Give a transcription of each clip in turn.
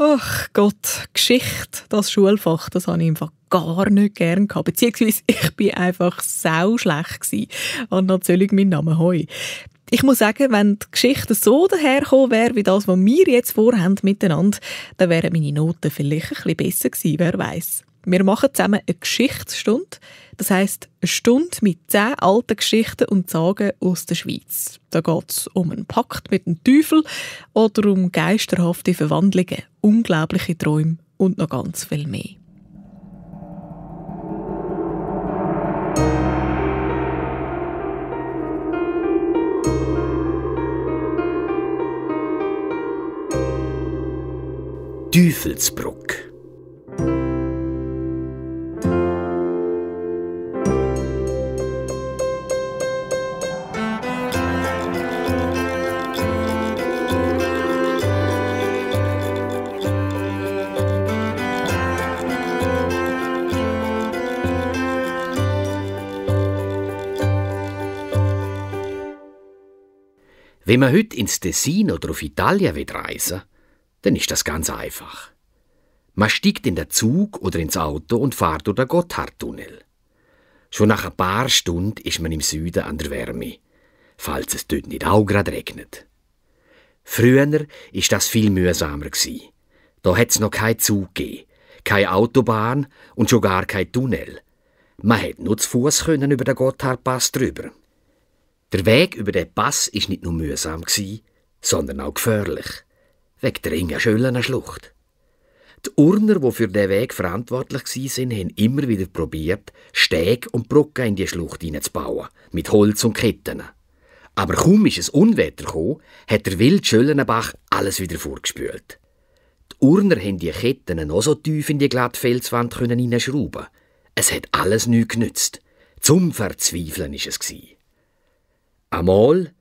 Ach Gott, Geschichte, das Schulfach, das habe ich einfach gar nicht gern gehabt. Beziehungsweise ich bin einfach sauschlecht gsi. Anna Zöllig, mein Name, hoi. Ich muss sagen, wenn die Geschichte so dahergekommen wäre, wie das, was wir jetzt vorhaben miteinander, dann wären meine Noten vielleicht ein bisschen besser gewesen, wer weiß. Wir machen zusammen eine Geschichtsstunde. Das heisst, eine Stunde mit 10 alten Geschichten und Sagen aus der Schweiz. Da geht es um einen Pakt mit dem Teufel oder um geisterhafte Verwandlungen, unglaubliche Träume und noch ganz viel mehr. Teufelsbruck. Wenn man heute ins Tessin oder auf Italien reisen will, dann ist das ganz einfach. Man steigt in den Zug oder ins Auto und fährt durch den Gotthardtunnel. Schon nach ein paar Stunden ist man im Süden an der Wärme, falls es dort nicht auch gerade regnet. Früher war das viel mühsamer. Da hat es noch keinen Zug gegeben, keine Autobahn und schon gar kein Tunnel. Man hätte nur zu Fuss über den Gotthardpass drüber. Der Weg über den Pass war nicht nur mühsam, sondern auch gefährlich. Wegen der engen Schöllenschlucht. Die Urner, die für diesen Weg verantwortlich waren, haben immer wieder probiert, Stege und Brücken in die Schlucht hineinzubauen, mit Holz und Ketten. Aber kaum ist es Unwetter gekommen, hat der wilde Schöllenbach alles wieder vorgespült. Die Urner haben die Ketten noch so tief in die glatte Felswand hineinschrauben. Es hat alles nichts genützt. Zum Verzweifeln war es. Einmal,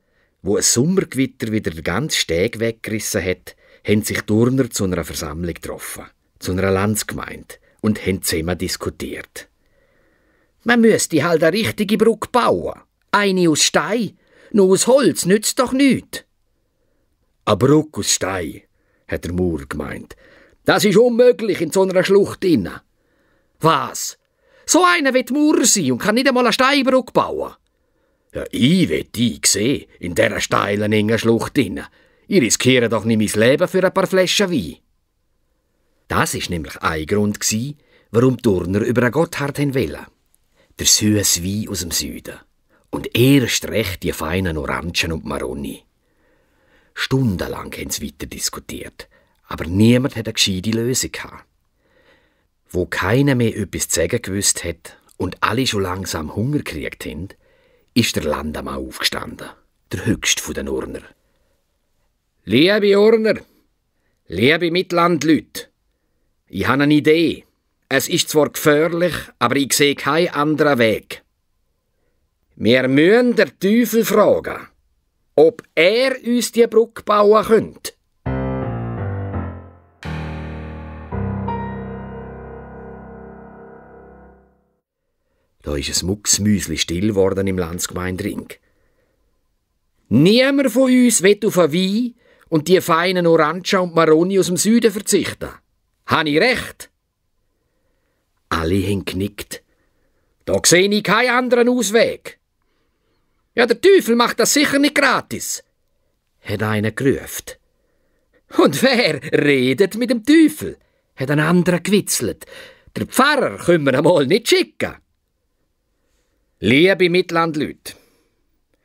wo ein Sommergewitter wieder den ganzen Steg weggerissen hat, haben sich die Urner zu einer Versammlung getroffen, zu einer Landsgemeinde, und haben zusammen diskutiert. Man müsste halt eine richtige Brücke bauen. Eine aus Stein, nur aus Holz nützt doch nichts. Eine Brücke aus Stein, hat der Maurer gemeint. Das ist unmöglich in so einer Schlucht innen. Was? So einer will Maurer sein und kann nicht einmal eine Steinbrücke bauen? Ja, ich will die sehen, in dieser steilen, engen Schlucht innen. Ich riskiere doch nicht mein Leben für ein paar Flaschen Wein. Das war nämlich ein Grund, warum die Turner über den Gotthard wollten. Der süße Wein aus dem Süden. Und erst recht die feinen Orangen und Maroni. Stundenlang haben sie weiter diskutiert, aber niemand hat eine gescheite Lösung gehabt. Wo keiner mehr etwas zu sagen gewusst hat und alle schon langsam Hunger gekriegt haben, ist der Landammann aufgestanden, der höchste der Urner. Liebe Urner, liebe Mitlandleute, ich habe eine Idee. Es ist zwar gefährlich, aber ich sehe keinen anderen Weg. Wir müssen den Teufel fragen, ob er uns die Brücke bauen könnte. Da ist es mucksmüsli still geworden im Landsgemeindring. Niemand von uns will auf einen Wein und die feinen Orangen und Maroni aus dem Süden verzichten. Habe ich recht? Alle haben genickt. Da sehe ich keinen anderen Ausweg. Ja, der Teufel macht das sicher nicht gratis, hat einer gerufen. Und wer redet mit dem Teufel? Hat ein anderer gewitzelt. Der Pfarrer können wir einmal nicht schicken. Liebe Mitlandleute,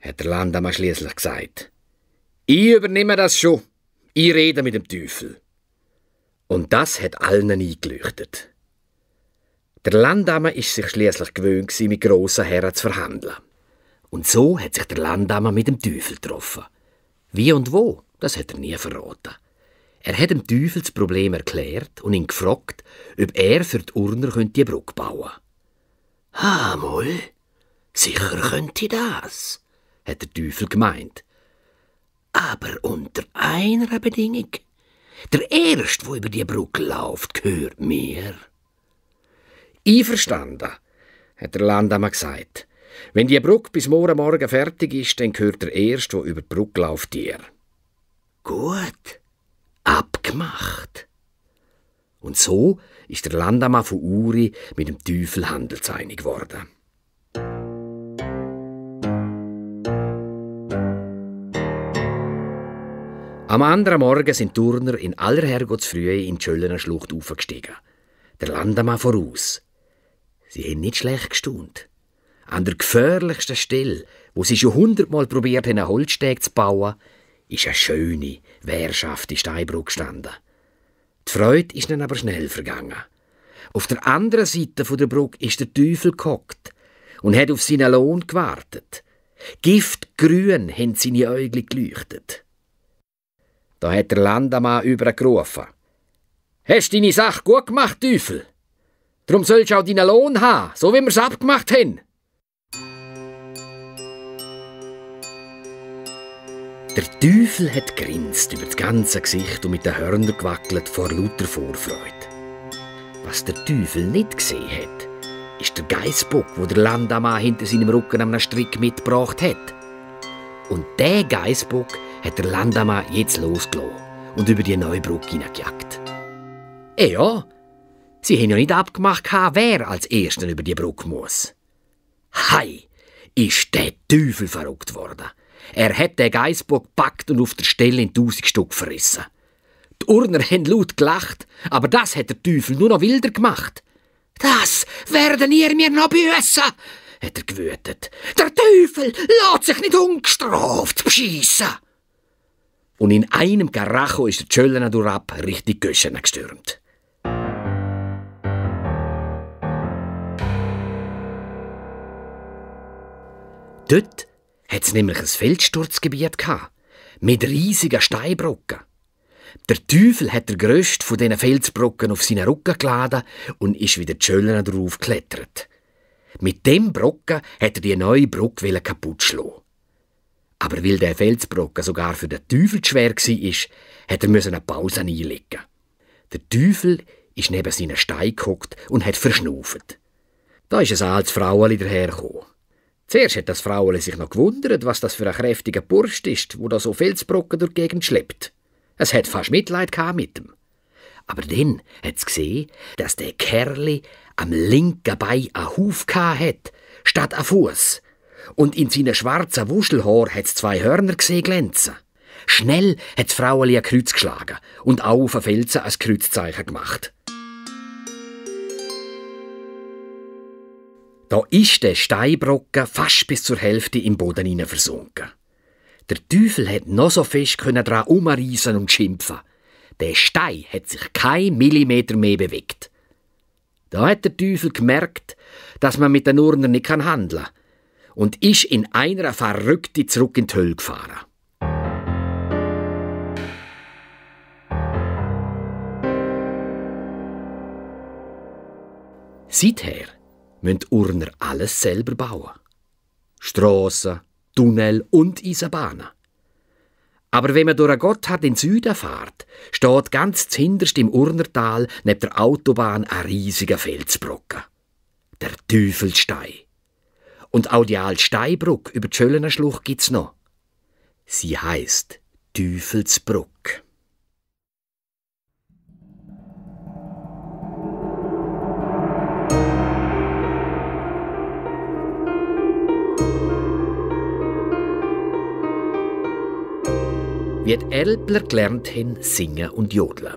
hat der Landammann schliesslich gesagt, ich übernehme das schon. Ich rede mit dem Teufel. Und das hat allen eingeleuchtet. Der Landammann ist sich schliesslich gewöhnt, mit grossen Herren zu verhandeln. Und so hat sich der Landammann mit dem Teufel getroffen. Wie und wo, das hat er nie verraten. Er hat dem Teufel das Problem erklärt und ihn gefragt, ob er für die Urner die Brücke bauen könnte. Mal, sicher könnte das, hat der Teufel gemeint. Aber unter einer Bedingung. Der Erste, der über die Brücke läuft, gehört mir. Einverstanden, hat der Landammann gesagt. Wenn die Brücke bis morgen fertig ist, dann gehört der Erste, der über die Brücke läuft, dir. Gut, abgemacht. Und so ist der Landammann von Uri mit dem Teufel handelseinig geworden. Am anderen Morgen sind die Turner in aller Herrgottsfrühe in die Schöllener Schlucht aufgestiegen. Der Landammann voraus. Sie haben nicht schlecht gestaunt. An der gefährlichsten Stelle, wo sie schon 100-mal probiert haben, einen Holzsteg zu bauen, ist eine schöne, wehrschafte Steinbrücke gestanden. Die Freude ist dann aber schnell vergangen. Auf der anderen Seite der Brücke ist der Teufel gehockt und hat auf seinen Lohn gewartet. Giftgrün haben seine Äugel geleuchtet. Da hat der Landammann übergerufen. «Hast deine Sache gut gemacht, Teufel? Darum sollst du auch deinen Lohn haben, so wie wir es abgemacht haben.» Der Teufel hat grinst über das ganze Gesicht und mit den Hörnern gewackelt vor lauter Vorfreude. Was der Teufel nicht gesehen hat, ist der Geißbock, wo der Landammann hinter seinem Rücken am Strick mitgebracht hat. Und der Geißbock hat der Landammann jetzt losgelassen und über die neue Brücke hineingejagt. Ja, sie haben ja nicht abgemacht, wer als Erster über die Brücke muss. Hei, ist der Teufel verrückt worden. Er hat den Geißbock gepackt und auf der Stelle in 1000 Stück verrissen. Die Urner haben laut gelacht, aber das hat der Teufel nur noch wilder gemacht. «Das werden ihr mir noch büssen!» hat er gewütet. «Der Teufel lässt sich nicht ungestraft beschissen!» Und in einem Karacho ist der Schöllener durchab richtig Göschen gestürmt. Dort hat es nämlich ein Felssturzgebiet gehabt, mit riesigen Steinbrocken. Der Teufel hat der grösste von diesen Felsbrocken auf seinen Rücken geladen und ist wieder die Schöllener drauf geklettert. Mit dem Brocken hat er die neue Brücke kaputt schlagen. Aber weil der Felsbrocken sogar für den Teufel zu schwer war, hat er eine Pause einlegen. Der Teufel ist neben seinen Stein gehockt und hat verschnauft. Da ist ein altes Fraueli dahergekommen. Zuerst hat das Fraueli sich noch gewundert, was das für ein kräftiger Bursch ist, wo da so Felsbrocken durch die Gegend schleppt. Es hat fast Mitleid mit ihm. Aber dann hat es gesehen, dass der Kerli am linken Bein einen Huf hat, statt einen Fuß. Und in seinen schwarzen Wuschelhaar hat es 2 Hörner gesehen glänzen. Schnell hat das Fraueli ein Kreuz geschlagen und auch auf den Felsen ein Kreuzzeichen gemacht. Da ist der Steinbrocken fast bis zur Hälfte im Boden hinein versunken. Der Teufel hat noch so fest daran umreissen und schimpfen. Der Stein hat sich kein Millimeter mehr bewegt. Da hat der Teufel gemerkt, dass man mit den Urner nicht handeln kann und ist in einer Verrückte zurück in die Hölle gefahren. Seither müssen die Urner alles selber bauen. Strassen, Tunnel und Eisenbahnen. Aber wenn man durch einen Gotthard in den Süden fährt, steht ganz zuhinterst im Urnertal neben der Autobahn ein riesiger Felsbrocken. Der Teufelsstein. Und auch die alte Steinbrücke über die Schöllener Schlucht gibt's noch. Sie heisst Teufelsbrücke. Wie die Elbler gelernt haben, singen und jodeln.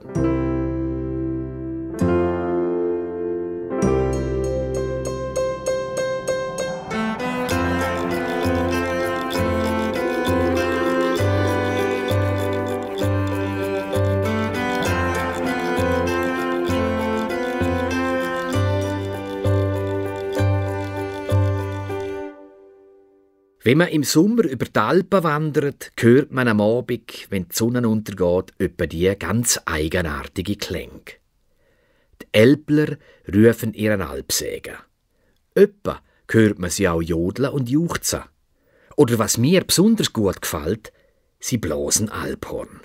Wenn man im Sommer über die Alpen wandert, hört man am Abend, wenn die Sonne untergeht, etwa die ganz eigenartige Klänge. Die Elbler rufen ihren Alpsegen. Etwa hört man sie auch jodeln und juchzen. Oder was mir besonders gut gefällt, sie blasen Alphorn.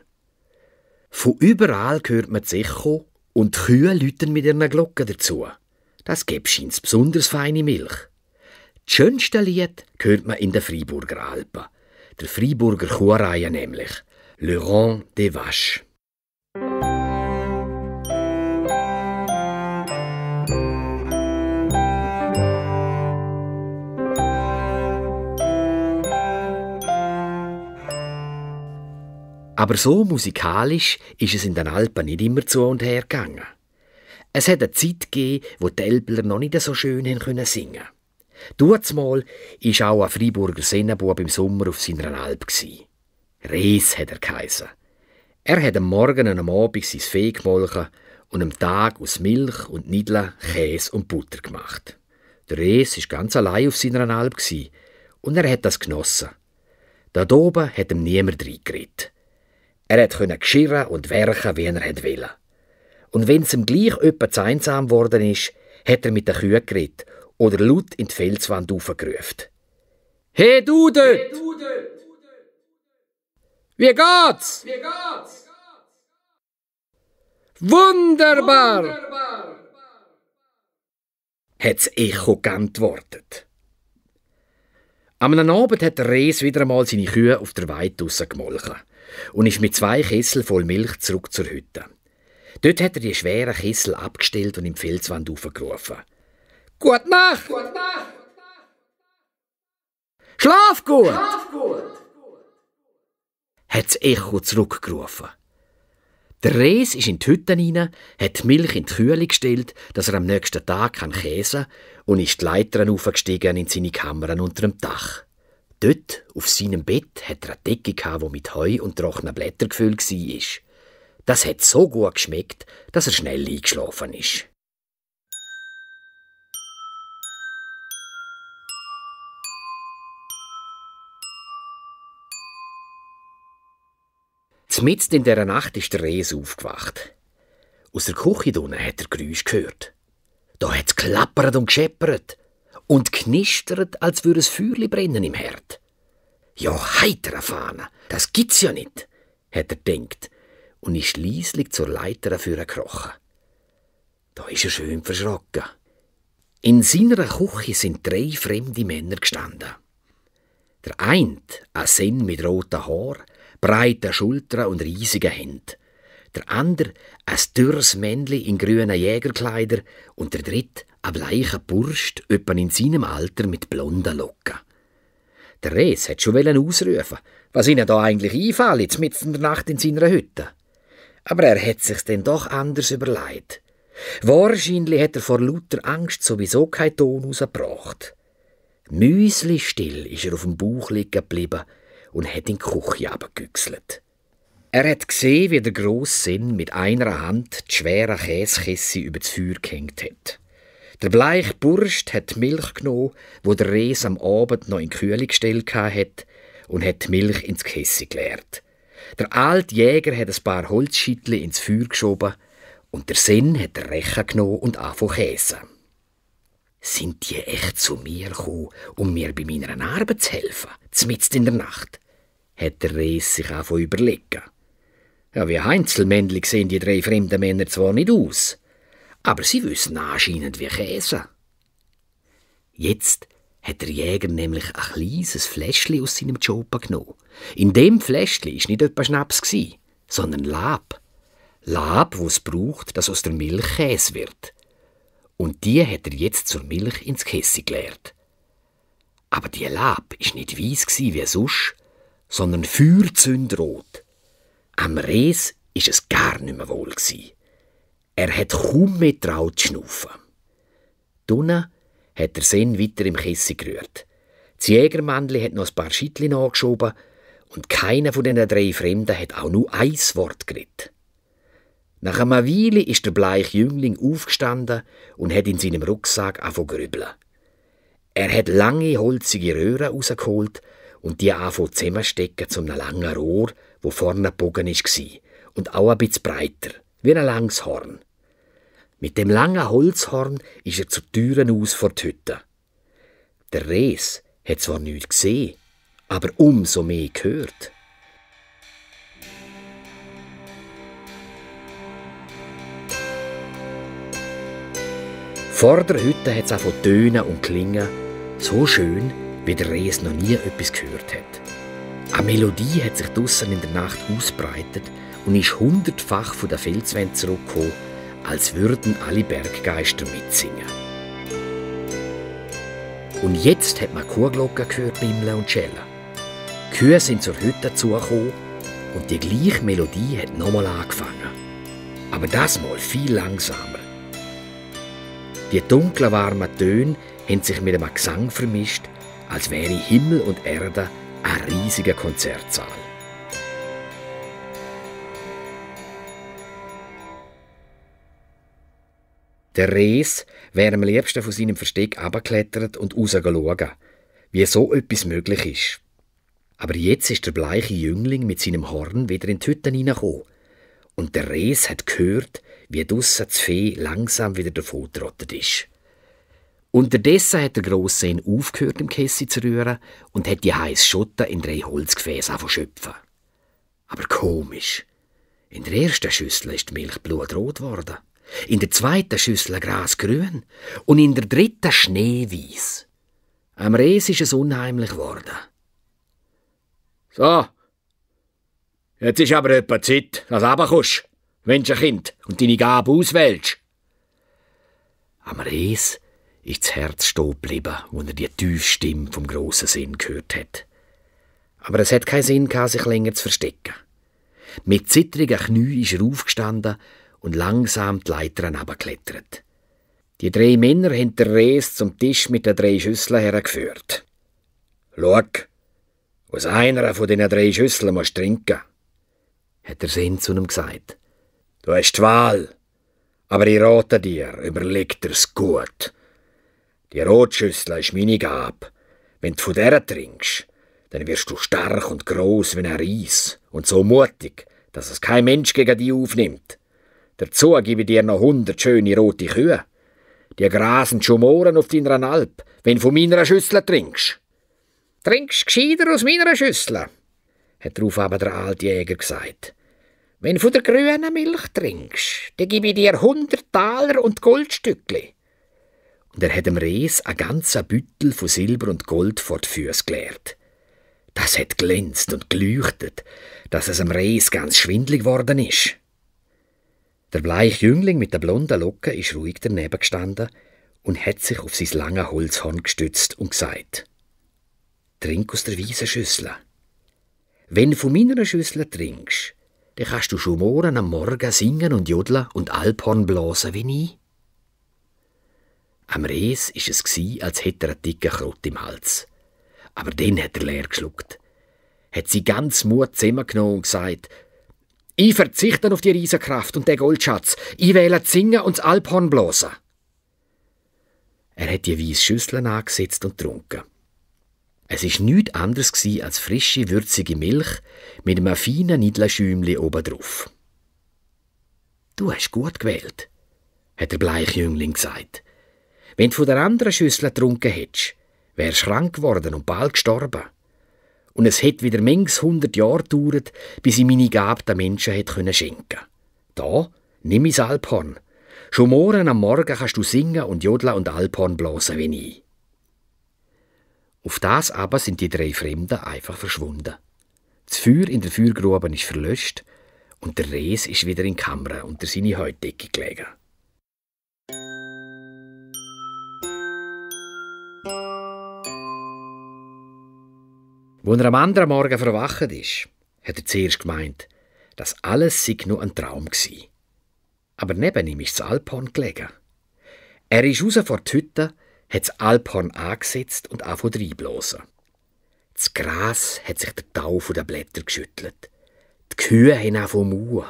Von überall hört man das Echo und die Kühe läuten mit ihren Glocken dazu. Das gibt scheint besonders feine Milch. Das schönste Lied hört man in den Freiburger Alpen. Der Freiburger Chorreihe nämlich. Le Rang des Vaches. Aber so musikalisch ist es in den Alpen nicht immer zu und her gegangen. Es hat eine Zeit gegeben, wo die Älpler noch nicht so schön singen konnten. Damals war auch ein Freiburger Sennenbub im Sommer auf seiner Alp. Rees hat er geheissen. Er hat am Morgen und am Abend sein Vieh gemolken und am Tag aus Milch und Nidle, Käse und Butter gemacht. Der Rees war ganz allein auf seiner Alp und er hat das genossen. Da oben hat ihm niemand reingeredet. Er konnte geschirren und werken, wie er wollte. Und wenn es ihm gleich öppe zu einsam geworden ist, hat er mit den Kühen geredet oder laut in die Felswand aufgerufen. «Hey, du dort! Wie geht's? Wunderbar! Hat das Echo geantwortet. Am Abend hat der Rees wieder einmal seine Kühe auf der Weide draussen gemolken und ist mit 2 Kesseln voll Milch zurück zur Hütte. Dort hat er die schweren Kessel abgestellt und in die Felswand aufgerufen. «Gute Nacht! Schlaf gut!» hat das Echo zurückgerufen. Der Rees ist in die Hütte hinein, hat die Milch in die Kühle gestellt, dass er am nächsten Tag käse kann, und ist die Leitern aufgestiegen in seine Kammern unter dem Dach. Dort, auf seinem Bett, hat er eine Decke gehabt, die mit Heu und trockenen Blättern gefüllt war. Das hat so gut geschmeckt, dass er schnell eingeschlafen ist. Mitten in dieser Nacht ist der Rees aufgewacht. Aus der Küche drinnen hat er Geräusche gehört. Da hat es klappert und gescheppert und knistert, als würde ein Feuerchen brennen im Herd. Ja, heitere Fahne, das gibt's ja nicht, hat er gedacht und ist schliesslich zur Leiter vorgekrochen. Da ist er schön verschrocken. In seiner Küche sind 3 fremde Männer gestanden. Der eine, ein Senn mit roten Haaren, breiten Schultern und riesigen Händen. Der andere, ein dürres Männli in grünen Jägerkleider und der dritte, ein bleicher Bursch, etwa in seinem Alter mit blonden Locken. Der Rees hat schon ausrufen, was ihnen da eigentlich einfällt, mitten in der Nacht in seiner Hütte. Aber er hat sich's dann doch anders überlegt. Wahrscheinlich hat er vor lauter Angst sowieso keinen Ton rausgebracht. Müsli-still ist er auf dem Bauch liegen geblieben und hat in die Küche runtergegüchselt. Er hat gesehen, wie der grosse Senn mit einer Hand die schweren Käsekesse über das Feuer gehängt hat. Der bleiche Bursch hat die Milch genommen, wo der Rees am Abend noch in die Kühle gestellt hat, und hat die Milch ins Kesse geleert. Der alte Jäger hat ein paar Holzschittli ins Feuer geschoben und der Senn hat den Rechen genommen und angefangen zu käsen. Sind die echt zu mir gekommen, um mir bei meiner Arbeit zu helfen, mitten in der Nacht? Hat der Rees sich angefangen zu überlegen. Ja, wie Heinzelmännli sehen die 3 fremden Männer zwar nicht aus, aber sie wissen anscheinend wie Käse. Jetzt hat der Jäger nämlich ein kleines Fläschchen aus seinem Jopa genommen. In dem Fläschchen war nicht etwa Schnaps, sondern Lab. Lab, wo es braucht, dass aus der Milch Käse wird. Und die hat er jetzt zur Milch ins Käse geleert. Aber die Lab war nicht weiss wie sonst, sondern feuerzündrot. Am Rees war es gar nicht mehr wohl. Er hat kaum mehr getraut zu schnaufen. Dunne hat der Senn weiter im Käse gerührt. Das Jägermännli hat noch ein paar Schittli nachgeschoben und keiner von diesen 3 Fremden hat auch nur ein Wort geredet. Nach einer Weile ist der bleiche Jüngling aufgestanden und hat in seinem Rucksack angefangen zu grübeln. Er hat lange holzige Röhren rausgeholt und die angefangen zusammenstecken zu einem langen Rohr, wo vorne gebogen war und auch ein bisschen breiter, wie ein langes Horn. Mit dem langen Holzhorn ist er zur Türe aus vor die Hütte. Der Rees hat zwar nichts gesehen, aber umso mehr gehört. Vor der Hütte hat es angefangen zu tönen und klingen, so schön, wie der Rees noch nie etwas gehört hat. Eine Melodie hat sich draussen in der Nacht ausbreitet und ist 100-fach von der Felswand zurückgekommen, als würden alle Berggeister mitsingen. Und jetzt hat man Kuhglocken gehört, bimmeln und schellen. Die Kühe sind zur Hütte zugekommen Und die gleiche Melodie hat nochmal angefangen. Aber das Mal viel langsamer. Die dunklen, warmen Töne haben sich mit einem Gesang vermischt, als wäre Himmel und Erde ein riesiger Konzertsaal. Der Res wäre am liebsten von seinem Versteck runtergeklettert und rausgeschaut, wie so etwas möglich ist. Aber jetzt ist der bleiche Jüngling mit seinem Horn wieder in die Hütte hineingekommen. Und der Res hat gehört, wie draussen das Vieh langsam wieder davongetrottet ist. Unterdessen hat der Grosse aufgehört, im Kessi zu rühren und hat die heiße Schotte in 3 Holzgefäße angefangen zu schöpfen. Aber komisch. In der ersten Schüssel ist die Milch blutrot geworden, in der zweiten Schüssel grasgrün und in der dritten schneeweiß. Am Res ist es unheimlich geworden. «So, jetzt ist aber etwa Zeit, dass du runterkommst, Menschenkind, und deine Gabe auswählst.» Am Res ist das Herz stehen geblieben, als er die tiefe Stimme vom grossen Sinn gehört hat. Aber es hat keinen Sinn gehabt, sich länger zu verstecken. Mit zittrigen Knien ist er aufgestanden und langsam die Leiter herabgeklettert. Die 3 Männer haben den Res zum Tisch mit den 3 Schüsseln hergeführt. «Schau, aus einer von diesen 3 Schüsseln musst du trinken», hat der Sinn zu ihm gesagt. «Du hast die Wahl, aber ich rate dir, überleg dir's gut. Die Rotschüssel ist meine Gabe. Wenn du von der trinkst, dann wirst du stark und gross wie ein Ries und so mutig, dass es kein Mensch gegen dich aufnimmt. Dazu gebe ich dir noch 100 schöne rote Kühe. Die grasen schon morgen auf deiner Alp, wenn du von meiner Schüssel trinkst.» «Trinkst gescheiter aus meiner Schüssel», hat darauf aber der alte Jäger gesagt. «Wenn du von der grünen Milch trinkst, dann gebe ich dir 100 Taler und Goldstückli.» Und er hat dem Res einen ganzen Büttel von Silber und Gold vor die Füße geleert. Das hat glänzt und geleuchtet, dass es am Res ganz schwindlig geworden ist. Der bleiche Jüngling mit der blonden Locke ist ruhig daneben gestanden und hat sich auf sein langes Holzhorn gestützt und gesagt: «Trink aus der weißen Schüssel. Wenn du von meiner Schüssel trinkst, dann kannst du schon morgen am Morgen singen und jodeln und Alphorn blasen wie ich.» Am Res war es, als hätte er einen dicken Krott im Hals. Aber den hat er leer geschluckt. Hat sie ganz Mut zusammengenommen und gesagt: «Ich verzichte auf die Riesenkraft und den Goldschatz. Ich wähle das Singen und das Alphorn blasen.» Er hat die weiße Schüssel angesetzt und getrunken. Es war nichts anderes als frische, würzige Milch mit einem feinen Nidlenschäumchen obendrauf. «Du hast gut gewählt», hat der bleiche Jüngling gesagt. «Wenn du von der anderen Schüssel getrunken hättest, wärst du krank geworden und bald gestorben. Und es hätte wieder manches 100 Jahre gedauert, bis ich meine Gabe den Menschen hätte schenken können. Da, nimm mein Alphorn. Schon morgen am Morgen kannst du singen und jodeln und Alphorn blasen wie ich.» Auf das aber sind die 3 Fremden einfach verschwunden. Das Feuer in der Feuergrube ist verlöscht und der Res ist wieder in die Kammer unter seine Heutdecke gelegen. Als er am anderen Morgen verwacht ist, hat er zuerst gemeint, dass alles sei nur ein Traum war. Aber neben ihm ist das Alphorn gelegen. Er ist raus vor die Hütte, hat das Alphorn angesetzt und angefangen reinblasen. Das Gras hat sich der Tau von den Blättern geschüttelt. Die Kühe haben angefangen zu muhen.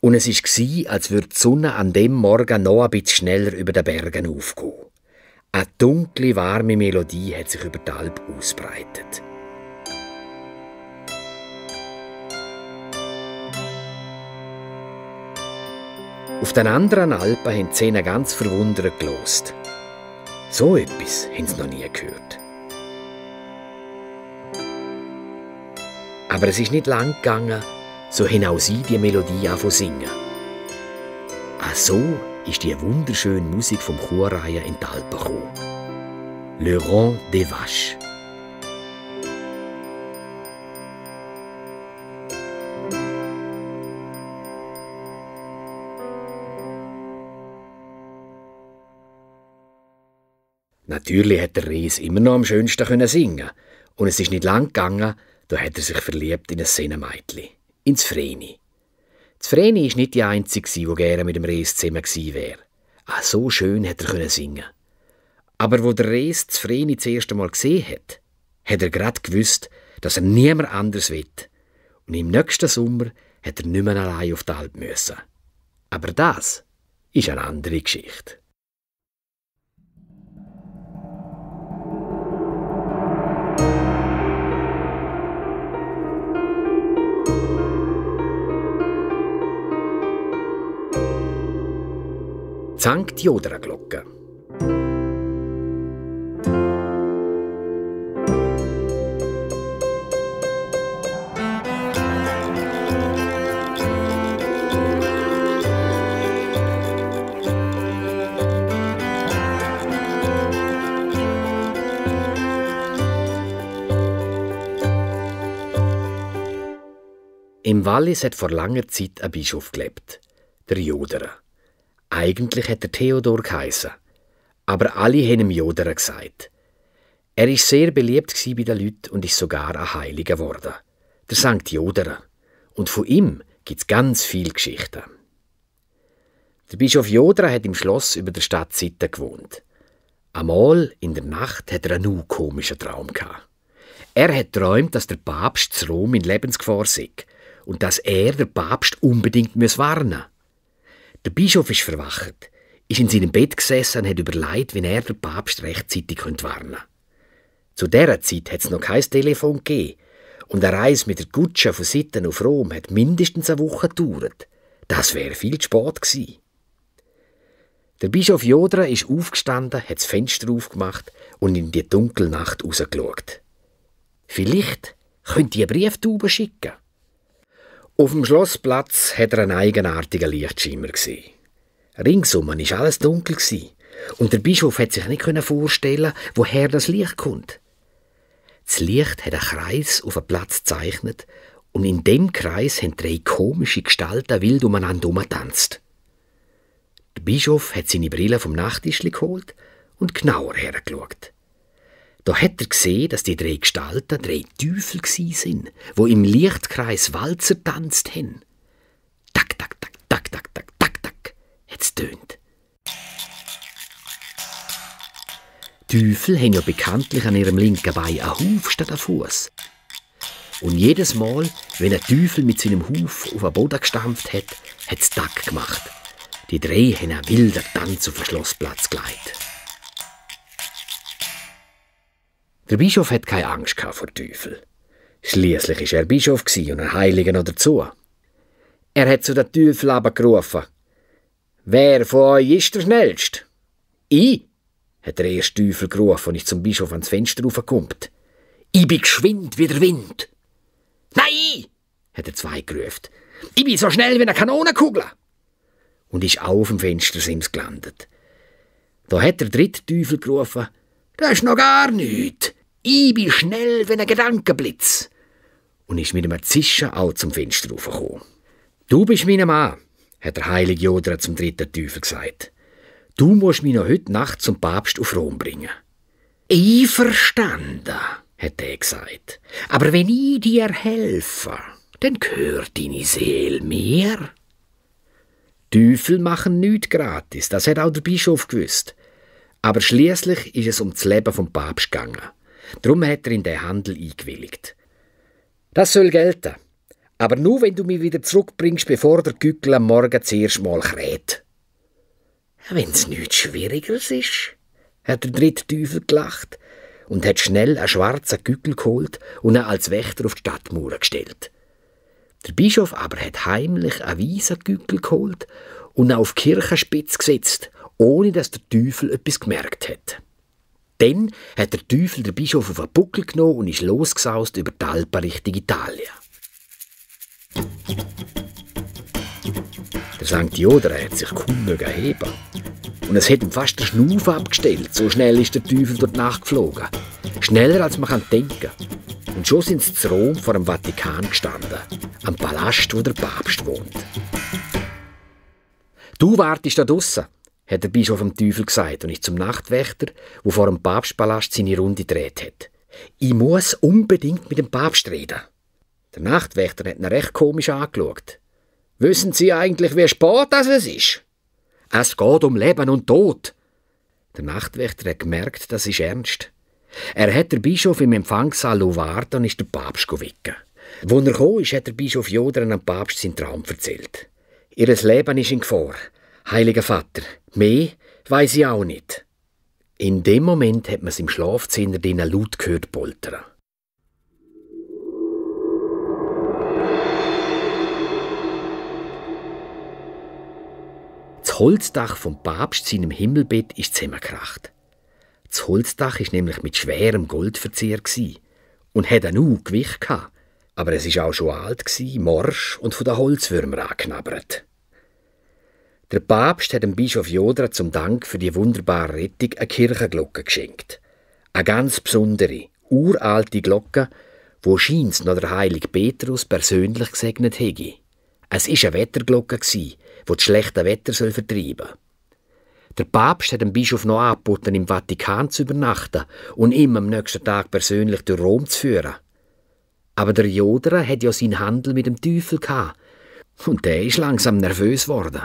Und es war, als würde die Sonne an dem Morgen noch ein bisschen schneller über den Bergen aufgehen. Eine dunkle, warme Melodie hat sich über die Alp ausbreitet. Auf den anderen Alpen haben die Zähne ganz verwundert gelost. So etwas haben sie noch nie gehört. Aber es ist nicht lang gegangen, so haben auch sie die Melodie angefangen zu singen. Ach so ist die wunderschöne Musik vom Chorreihen in die Alpen gekommen. Le Rond des Vaches. Natürlich hat der Res immer noch am schönsten singen. Und es ist nicht lang gegangen, da hat er sich verliebt in ein Sennenmeitli. ins Vreni. Das Vreni war nicht die Einzige, die gerne mit dem Res zusammen gewesen wäre. So schön hätte er singen. Aber wo der Res das Vreni das erste Mal gesehen hat er gerade gewusst, dass er niemand anders will. Und im nächsten Sommer hat er nicht mehr allein auf die Alp müssen. Aber das ist eine andere Geschichte. Sankt Jodera-Glocke. Im Wallis hat vor langer Zeit ein Bischof gelebt, der Jodera. Eigentlich hat er Theodor geheissen, aber alle haben ihm Jodera gesagt. Er war sehr beliebt bei den Leuten und ist sogar ein Heiliger geworden, der Sankt Jodera. Und von ihm gibt es ganz viele Geschichten. Der Bischof Jodera hat im Schloss über der Stadt Sitten gewohnt. Einmal in der Nacht hat er einen komischen Traum gehabt. Er hat geträumt, dass der Papst zu Rom in Lebensgefahr sei und dass er, der Papst, unbedingt warnen muss. Der Bischof ist verwacht, ist in seinem Bett gesessen und hat überlegt, wie er den Papst rechtzeitig warnen könnte. Zu dieser Zeit hat es noch kein Telefon gegeben und eine Reise mit der Kutsche von Sitten auf Rom hat mindestens eine Woche gedauert. Das wäre viel zu spät gewesen. Der Bischof Jodera ist aufgestanden, hat das Fenster aufgemacht und in die dunkle Nacht rausgeschaut. Vielleicht könnte ich eine Brieftube schicken. Auf dem Schlossplatz hat er einen eigenartigen Lichtschimmer gesehen. Ringsum war alles dunkel und der Bischof hat sich nicht vorstellen, woher das Licht kommt. Das Licht hat einen Kreis auf den Platz gezeichnet und in dem Kreis haben 3 komische Gestalten wild umeinander herumgetanzt. Der Bischof hat seine Brille vom Nachttischli geholt und genauer hergeschaut. Da hat er gesehen, dass die 3 Gestalten 3 Teufel waren, die im Lichtkreis Walzer getanzt haben. Tak, tak, tak, tak, tak, tak, tak, tak, hat es tönt. Teufel haben ja bekanntlich an ihrem linken Bein einen Huf statt einen Fuß. Und jedes Mal, wenn ein Teufel mit seinem Huf auf den Boden gestampft hat, hat es Tack gemacht. Die 3 haben einen wilden Tanz auf den Schlossplatz geleitet. Der Bischof hat keine Angst vor Teufel. Schliesslich war er Bischof und ein Heiliger noch dazu. Er hat zu den Teufel gerufen: «Wer von euch ist der Schnellste?» «Ich», hat der erste Teufel gerufen und ist zum Bischof ans Fenster raufgekommt. «Ich bin geschwind wie der Wind.» «Nein», hat der Zweite gerufen, «ich bin so schnell wie eine Kanonenkugel.» Und ist auch auf dem Fenstersims gelandet. Da hat der dritte Teufel gerufen: «Das ist noch gar nichts. Ich bin schnell wie ein Gedankenblitz.» Und ist mit einem Zischen auch zum Fenster raufgekommen. «Du bist mein Mann», hat der heilige Jodera zum dritten Teufel gesagt. «Du musst mich noch heute Nacht zum Papst auf Rom bringen.» «Einverstanden», hat er gesagt. «Aber wenn ich dir helfe, dann gehört deine Seele mir.» Teufel machen nichts gratis, das hat auch der Bischof gewusst. Aber schliesslich ist es um das Leben vom Papst gegangen. Darum hat er in den Handel eingewilligt. «Das soll gelten, aber nur, wenn du mich wieder zurückbringst, bevor der Gückel am Morgen zuerst mal kräht.» «Wenn's nichts Schwierigeres ist», hat der dritte Teufel gelacht und hat schnell einen schwarzen Gückel geholt und ihn als Wächter auf die Stadtmauer gestellt. Der Bischof aber hat heimlich einen weißen Gückel geholt und ihn auf die Kirchenspitze gesetzt, ohne dass der Teufel etwas gemerkt hat. Dann hat der Teufel den Bischof auf den Buckel genommen und ist losgesaust über die Alpen Richtung Italien. Der Sankt Jodera hat sich kaum heben und es hat ihm fast den Schnuff abgestellt, so schnell ist der Teufel durch die Nacht geflogen. Schneller als man denken kann. Und schon sind sie zu Rom vor dem Vatikan gestanden, am Palast, wo der Papst wohnt. «Du wartest da draussen», hat der Bischof dem Teufel gesagt und ist zum Nachtwächter, der vor dem Papstpalast seine Runde gedreht hat. «Ich muss unbedingt mit dem Papst reden.» Der Nachtwächter hat ihn recht komisch angeschaut. »Wissen Sie eigentlich, wie spät das ist?« »Es geht um Leben und Tod.« Der Nachtwächter hat gemerkt, das ist ernst. Er hat den Bischof im Empfangssaal warten und ist der Papst wecken. Als er gekommen ist, hat der Bischof Jodra dem Papst seinen Traum erzählt. Ihr Leben ist in Gefahr. Heiliger Vater, mehr weiss ich auch nicht. In dem Moment hat man es im Schlafzimmer drinnen laut gehört poltern. Das Holzdach vom Papst seinem Himmelbett ist zusammengekracht. Das Holzdach war nämlich mit schwerem Gold verziert und hatte ein Gewicht gehabt. Aber es war auch schon alt, morsch und von den Holzwürmern angeknabbert. Der Papst hat dem Bischof Jodra zum Dank für die wunderbare Rettung eine Kirchenglocke geschenkt. Eine ganz besondere, uralte Glocke, wo scheint's noch der heilige Petrus persönlich gesegnet hätte. Es war eine Wetterglocke, die das schlechte Wetter vertreiben soll. Der Papst hat dem Bischof noch angeboten, im Vatikan zu übernachten und ihn am nächsten Tag persönlich durch Rom zu führen. Aber der Jodra hat ja seinen Handel mit dem Teufel gehabt. Und der ist langsam nervös geworden.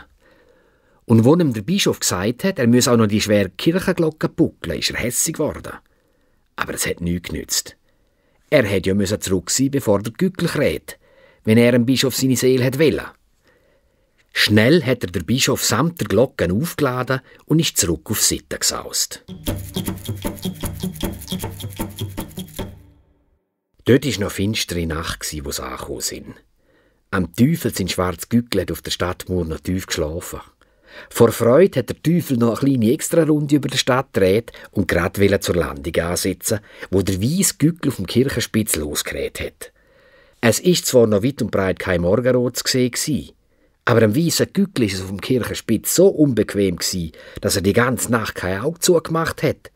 Und als ihm der Bischof gesagt hat, er müsse auch noch die schwere Kirchenglocke buckeln, ist er hässig geworden. Aber es hat nichts genützt. Er hätte ja zurück sein, bevor der Gückel kräht, wenn er dem Bischof seine Seele wollte. Schnell hat er den Bischof samt der Glocken aufgeladen und ist zurück auf Sitten gesaust. Dort war noch finstere Nacht, wo sie angekommen sind. Am Teufel sein schwarzes Gückel hat auf der Stadtmauer noch tief geschlafen. Vor Freude hat der Teufel noch eine kleine Extrarunde über die Stadt gedreht und gerade zur Landung ansetzen, wo der weisse Gückel auf dem Kirchenspitz losgeredet hat. Es ist zwar noch weit und breit kein Morgenrot zu sehen, aber am weissen Gückel ist es auf dem Kirchenspitz so unbequem gsi, dass er die ganze Nacht kein Auge zugemacht hat.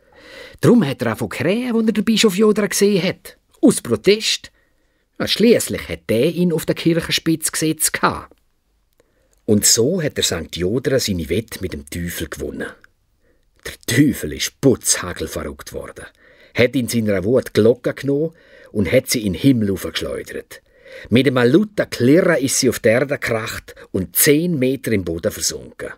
Darum hat er auch von krähen, als er den Bischof Jodra gesehen hat. Aus Protest. Schliesslich hat der ihn auf der Kirchenspitze gesetzt. Und so hat der St. Jodra seine Wette mit dem Teufel gewonnen. Der Teufel ist putzhagelverrückt worden, hat in seiner Wut die Glocke genommen und hat sie in den Himmel aufgeschleudert. Mit einem lauten Klirren ist sie auf die Erde gekracht und 10 Meter im Boden versunken.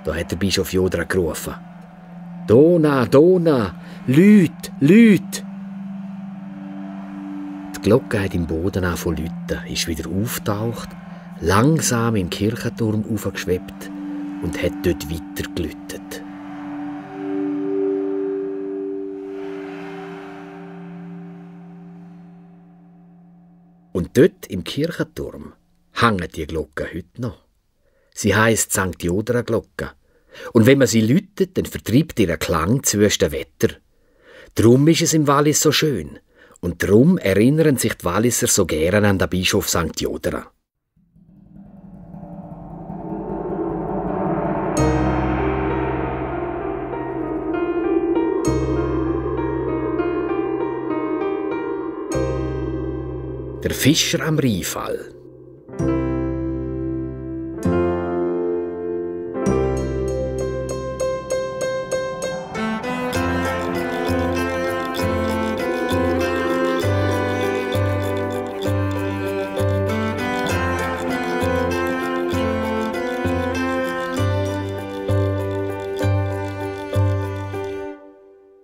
Da hat der Bischof Jodra gerufen: «Dona, Dona, Lüt, Lüt!» Die Glocke hat im Boden angefangen zu läuten, ist wieder aufgetaucht, langsam in den Kirchenturm aufgeschwebt und hat dort weiter gelütet. Und dort im Kirchenturm hängen die Glocken heute noch. Sie heisst St. Jodra Glocke. Und wenn man sie läutet, dann vertreibt ihr Klang zwischen Wetter. Drum ist es im Wallis so schön. Und darum erinnern sich die Walliser so gern an den Bischof St. Jodra. Der Fischer am Rheinfall.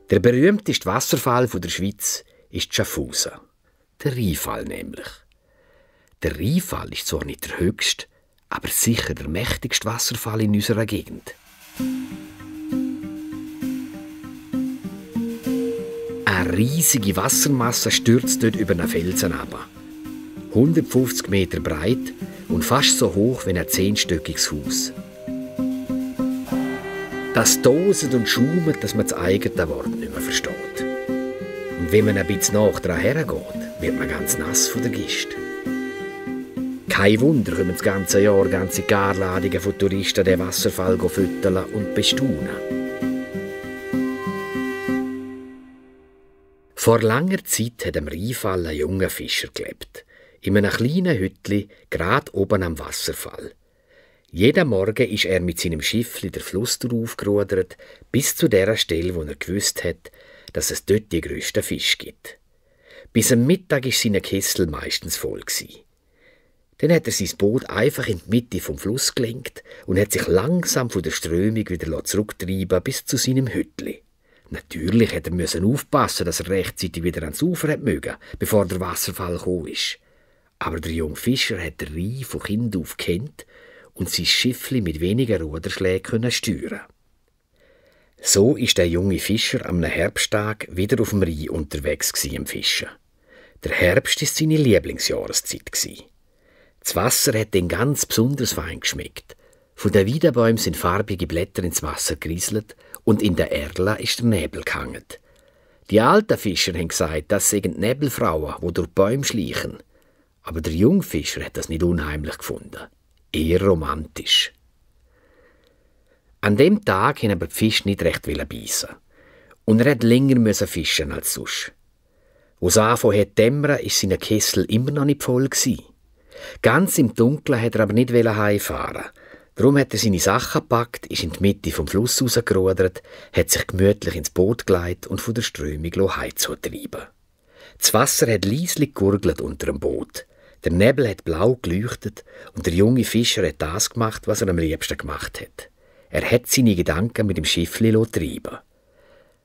Der berühmteste Wasserfall der Schweiz ist Schaffhausen. Der Rheinfall nämlich. Der Rheinfall ist zwar nicht der höchste, aber sicher der mächtigste Wasserfall in unserer Gegend. Eine riesige Wassermasse stürzt dort über einen Felsen runter. 150 Meter breit und fast so hoch wie ein 10-stöckiges Haus. Das toset und schaumet, dass man das eigene Wort nicht mehr versteht. Und wenn man ein bisschen nach dran hergeht, wird man ganz nass von der Gischt. Kein Wunder kommen das ganze Jahr ganze Garladungen von Touristen den Wasserfall füttern und bestaunen. Vor langer Zeit hat am Rheinfall ein junger Fischer gelebt, in einem kleinen Hüttli, gerade oben am Wasserfall. Jeden Morgen ist er mit seinem Schiffli der Fluss aufgerudert, bis zu der Stelle, wo er gewusst hat, dass es dort die grössten Fische gibt. Bis am Mittag war sein Kessel meistens voll. Dann hat er sein Boot einfach in die Mitte vom Fluss gelenkt und hat sich langsam von der Strömung wieder zurücktreiben bis zu seinem Hüttli. Natürlich hat er aufpassen, dass er rechtzeitig wieder ans Ufer hat mögen, bevor der Wasserfall gekommen ist. Aber der junge Fischer hat den Rhein von Kind auf kennt und sein Schiffli mit wenigen Ruderschlägen steuern. So ist der junge Fischer am Herbsttag wieder auf dem Rhein unterwegs im Fischen. Der Herbst war seine Lieblingsjahreszeit. Das Wasser hat ihn ganz besonders fein geschmeckt. Von den Weidenbäumen sind farbige Blätter ins Wasser gerieselt und in der Erla ist der Nebel gehangen. Die alten Fischer haben gesagt, das seien Nebelfrauen, die durch die Bäume schleichen. Aber der junge Fischer hat das nicht unheimlich gefunden. Eher romantisch. An dem Tag wollten aber die Fische nicht recht beißen. Und er musste länger fischen als sonst. Als es angefangen hat zu dämmern, war sein Kessel immer noch nicht voll. Ganz im Dunkeln wollte er aber nicht heimfahren. Darum hat er seine Sachen gepackt, ist in die Mitte vom Fluss rausgerudert, hat sich gemütlich ins Boot gelegt und von der Strömung heimzutreiben. Das Wasser hat leislich gurgelt unter dem Boot. Der Nebel hat blau geleuchtet und der junge Fischer hat das gemacht, was er am liebsten gemacht hat. Er hat seine Gedanken mit dem Schiffli treiben.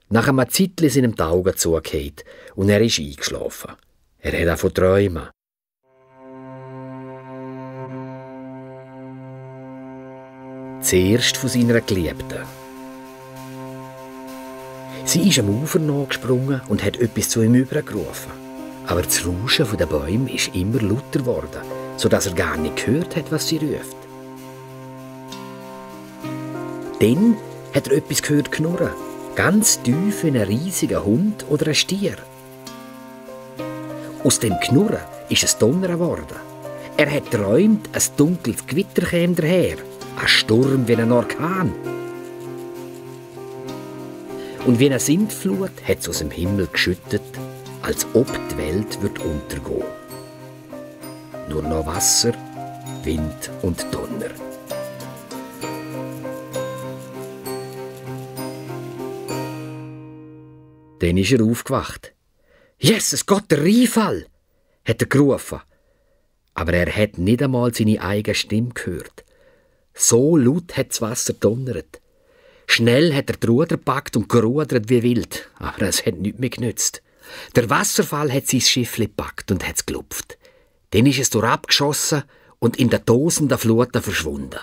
Nach einer Zeitli sind ihm die Augen zugefallen und er ist eingeschlafen. Er hat angefangen zu träumen. Zuerst von seiner Geliebten. Sie ist am Ufer nachgesprungen und hat etwas zu ihm übergerufen. Aber das Rauschen der Bäume ist immer lauter geworden, sodass er gar nicht gehört hat, was sie ruft. Dann hat er etwas gehört knurren, ganz tief wie ein riesiger Hund oder ein Stier. Aus dem Knurren ist es Donner geworden. Er hat geträumt, ein dunkles Gewitter käme daher, ein Sturm wie ein Orkan. Und wie eine Sintflut hat es aus dem Himmel geschüttet, als ob die Welt untergehen würde. Nur noch Wasser, Wind und Donner. Dann ist er aufgewacht. «Jesus Gott, der Rheinfall!» hat er gerufen. Aber er hat nicht einmal seine eigene Stimme gehört. So laut hat das Wasser donnert. Schnell hat er die Ruder gepackt und gerudert wie wild, aber es hat nichts mehr genützt. Der Wasserfall hat sein Schiffli gepackt und hat es gelupft. Dann ist es durchabgeschossen und in der tosenden Fluten verschwunden.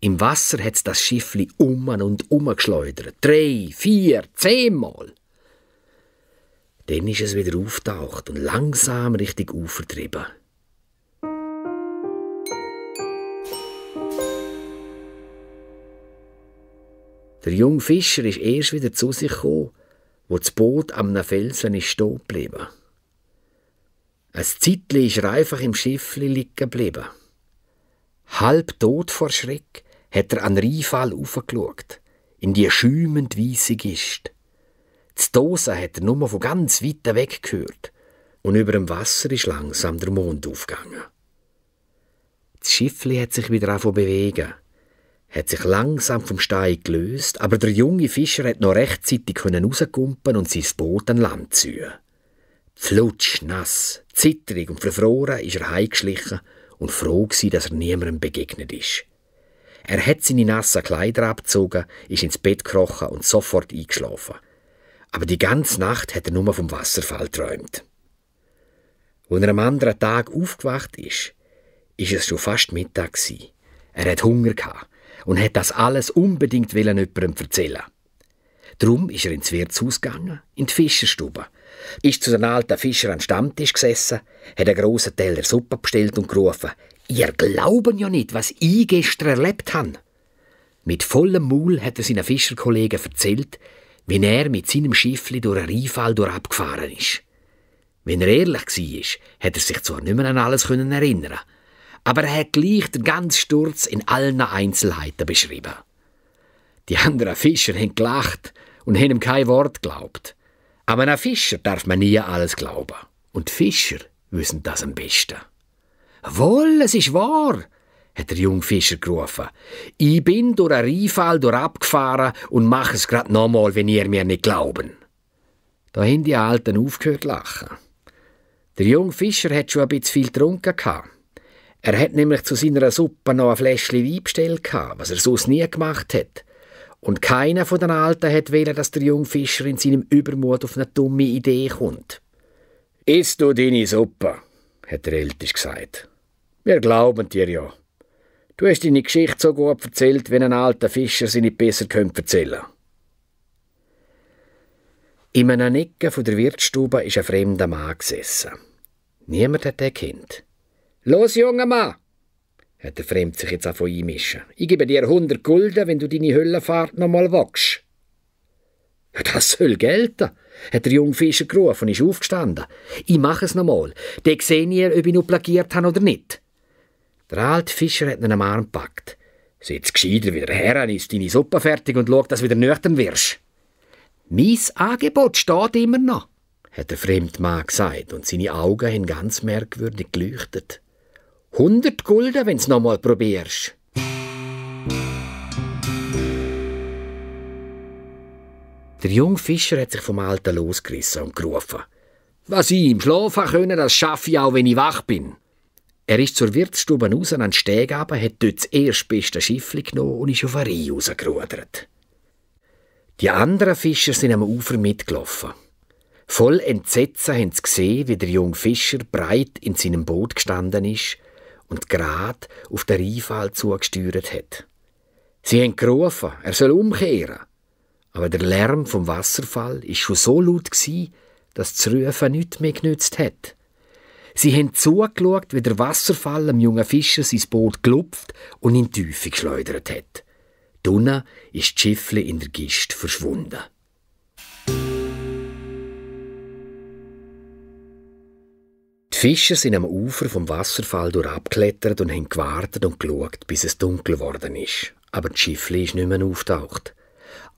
Im Wasser hat es das Schiffli und geschleudert. 3, 4, 10 Mal. Dann ist es wieder aufgetaucht und langsam Richtung Ufer getrieben. Der junge Fischer ist erst wieder zu sich gekommen, wo das Boot am Felsen stehen geblieben. Ein Zeitchen ist er einfach im Schiffli liegen geblieben. Halb tot vor Schreck hat er an den Rheinfall raufgeschaut, in die schäumend weisse Gist. Die Dose hat er nur von ganz weit weg gehört und über dem Wasser ist langsam der Mond aufgegangen. Das Schiffli hat sich wieder angefangen zu bewegen, hat sich langsam vom Stein gelöst, aber der junge Fischer hat noch rechtzeitig rauskumpen und sein Boot an Land ziehen. Flutsch, nass, zitterig und verfroren ist er heimgeschlichen und froh gsi, dass er niemandem begegnet ist. Er hat seine nassen Kleider abgezogen, ist ins Bett gekrochen und sofort eingeschlafen. Aber die ganze Nacht hat er nur vom Wasserfall geträumt. Als er am anderen Tag aufgewacht ist es schon fast Mittag gsi. Er hat Hunger gehabt und hat das alles unbedingt jemandem erzählen. Darum ist er ins Wirtshaus gegangen, in die Fischerstube, ist zu den alten Fischern an den Stammtisch gesessen, hat einen grossen Teller Suppe bestellt und gerufen: «Ihr glauben ja nicht, was ich gestern erlebt habe!» Mit vollem Maul hat er seinen Fischerkollegen erzählt, wie er mit seinem Schiffli durch einen Rheinfall abgefahren ist. Wenn er ehrlich war, hat er sich zwar nicht mehr an alles erinnern, aber er hat gleich den ganzen Sturz in allen Einzelheiten beschrieben. Die anderen Fischer haben gelacht und haben ihm kein Wort geglaubt. Aber einem Fischer darf man nie alles glauben. Und die Fischer wissen das am besten. «Wohl, es ist wahr!» hat der junge Fischer gerufen. «Ich bin durch einen Rheinfall abgefahren und mache es grad nochmal, wenn ihr mir nicht glauben.» Da haben die Alten aufgehört zu lachen. Der junge Fischer hat schon ein bisschen viel getrunken. Er hat nämlich zu seiner Suppe noch ein Fläschchen Wein bestellt, was er sonst nie gemacht hat. Und keiner von den Alten hat wollen, dass der junge Fischer in seinem Übermut auf eine dumme Idee kommt. «Iss du deine Suppe», hat der Älteste gesagt. «Wir glauben dir ja. Du hast deine Geschichte so gut erzählt, wie ein alter Fischer sie nicht besser erzählen könnte.» In einer Ecke der Wirtsstube ist ein fremder Mann gesessen. Niemand hat ihn gekannt. «Los, junger Mann!» hat der Fremde sich jetzt angefangen einmischen. «Ich gebe dir 100 Gulden, wenn du deine Höllenfahrt noch mal wagst.» «Ja, das soll gelten», hat der junge Fischer gerufen und ist aufgestanden. «Ich mache es noch mal. Dann sehe ich, ob ich noch plagiert habe oder nicht.» Der alte Fischer hat ihn am Arm gepackt. «Sitz gescheiter wieder her, iss deine Suppe fertig und schau, dass du wieder nüchtern wirst.» «Mein Angebot steht immer noch», hat der fremde Mann gesagt, und seine Augen haben ganz merkwürdig geleuchtet. 100 Gulden, wenn du es noch mal probierst. Der junge Fischer hat sich vom Alten losgerissen und gerufen: «Was ich im Schlaf können, das schaffe ich auch, wenn ich wach bin.» Er ist zur Wirtsstube raus an den Steg runter, hat dort das erstbeste Schiffli genommen und ist auf eine Reihe rausgerudert. Die anderen Fischer sind am Ufer mitgelaufen. Voll Entsetzen haben sie gesehen, wie der junge Fischer breit in seinem Boot gestanden ist und gerade auf den Rheinfall zugesteuert hat. Sie haben gerufen, er soll umkehren. Aber der Lärm vom Wasserfall war schon so laut, dass das Rufen nichts mehr genützt hat. Sie haben zugeschaut, wie der Wasserfall dem jungen Fischer sein Boot gelupft und in die Tiefe geschleudert hat. Unten ist das Schiffli in der Gischt verschwunden. Die Fischer sind am Ufer vom Wasserfall abgeklettert und haben gewartet und geschaut, bis es dunkel geworden ist. Aber das Schiffli ist nicht mehr auftaucht.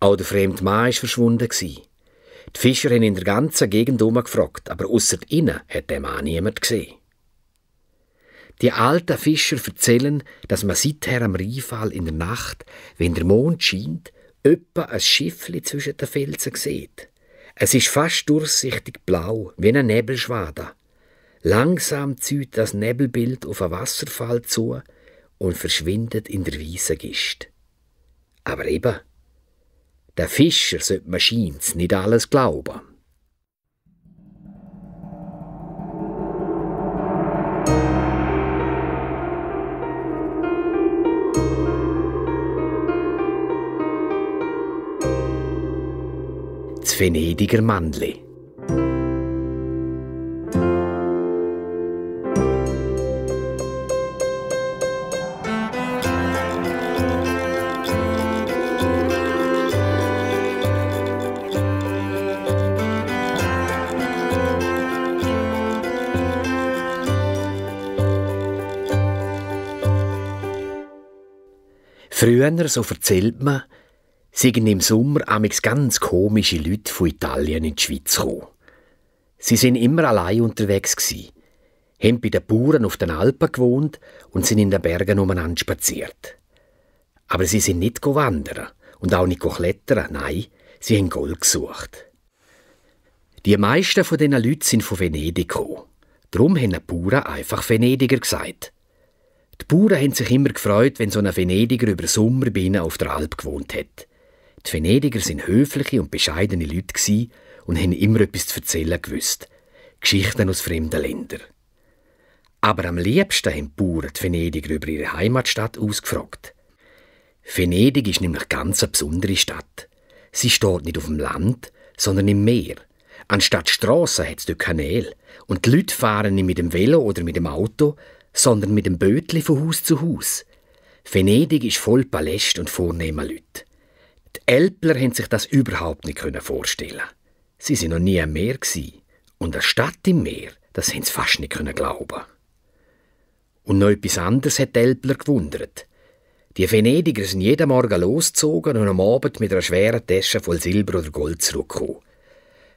Auch der fremde Mann war verschwunden. Die Fischer haben in der ganzen Gegend herumgefragt, aber ausser ihnen hat der Mann niemand gesehen. Die alten Fischer erzählen, dass man seither am Rheinfall in der Nacht, wenn der Mond scheint, öppe ein Schiffli zwischen den Felsen sieht. Es ist fast durchsichtig blau, wie eine Nebelschwade. Langsam zieht das Nebelbild auf einen Wasserfall zu und verschwindet in der weißen Gischt. Aber eben, der Fischer sollte man scheint's nicht alles glauben. Das Venediger Mannli. Früher, so erzählt man, seien im Sommer amigs ganz komische Leute von Italien in die Schweiz gekommen. Sie sind immer allein unterwegs gsi, haben bei den Bauern auf den Alpen gewohnt und sind in den Bergen umeinander spaziert. Aber sie sind nicht wandern und auch nicht klettern, nein, sie haben Gold gesucht. Die meisten von diesen Leuten sind von Venedig gekommen. Darum haben die Bauern einfach Venediger gesagt. Die Bauern haben sich immer gefreut, wenn so ein Venediger über Sommer bei ihnen auf der Alp gewohnt hat. Die Venediger sind höfliche und bescheidene Leute und haben immer etwas zu erzählen gewusst. Geschichten aus fremden Ländern. Aber am liebsten haben die Bauern die Venediger über ihre Heimatstadt ausgefragt. Venedig ist nämlich ganz eine besondere Stadt. Sie steht nicht auf dem Land, sondern im Meer. Anstatt Strassen hat es dort Kanäle. Und die Leute fahren nicht mit dem Velo oder mit dem Auto, sondern mit dem Bötli von Haus zu Haus. Venedig ist voll Paläste und vornehmer Leute. Die Älpler haben sich das überhaupt nicht vorstellen. Sie waren noch nie am Meer und eine Stadt im Meer, das haben sie fast nicht glauben. Und noch etwas anderes hat die Älpler gewundert. Die Venediger sind jeden Morgen losgezogen und am Abend mit einer schweren Tasche voll Silber oder Gold zurückgekommen.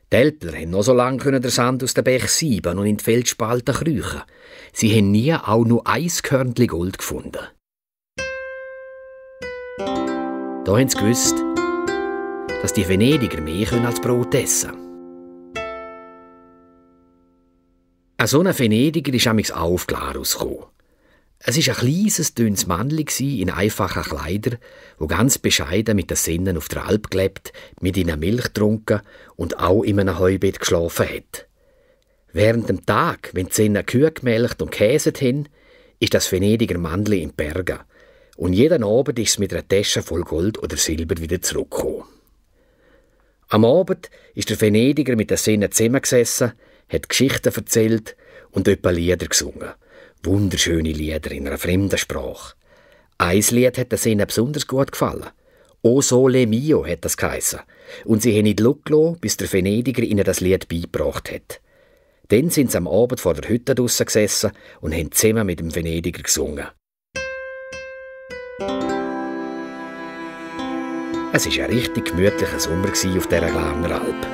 Die Älpler haben noch so lange den Sand aus den Bächen sieben und in die Felsspalten kriechen. Sie haben nie auch nur ein Körnchen Gold gefunden. Da haben sie gewusst, dass die Venediger mehr als Brot essen können. So ein Venediger ist amigs auch auf Glarus gekommen. Es war ein kleines, dünnes Männchen in einfachen Kleidern, wo ganz bescheiden mit den Sinnen auf der Alp gelebt, mit ihnen Milch getrunken und auch in einem Heubett geschlafen hat. Während dem Tag, wenn die Sinnen Kühe gemelkt und käset haben, ist das Venediger Männchen in Bergen. Und jeden Abend ist es mit einer Tasche voll Gold oder Silber wieder zurückgekommen. Am Abend ist der Venediger mit den Sinnen zusammengesessen, hat Geschichten erzählt und etwa Lieder gesungen. Wunderschöne Lieder in einer fremden Sprache. Ein Lied hat den Sinnen besonders gut gefallen. «O Sole Mio» hat das geheissen. Und sie haben nicht gelassen, bis der Venediger ihnen das Lied beigebracht hat. Dann sind sie am Abend vor der Hütte draussen gesessen und haben zusammen mit dem Venediger gesungen. Es war ein richtig gemütlicher Sommer auf dieser Glarner Alp.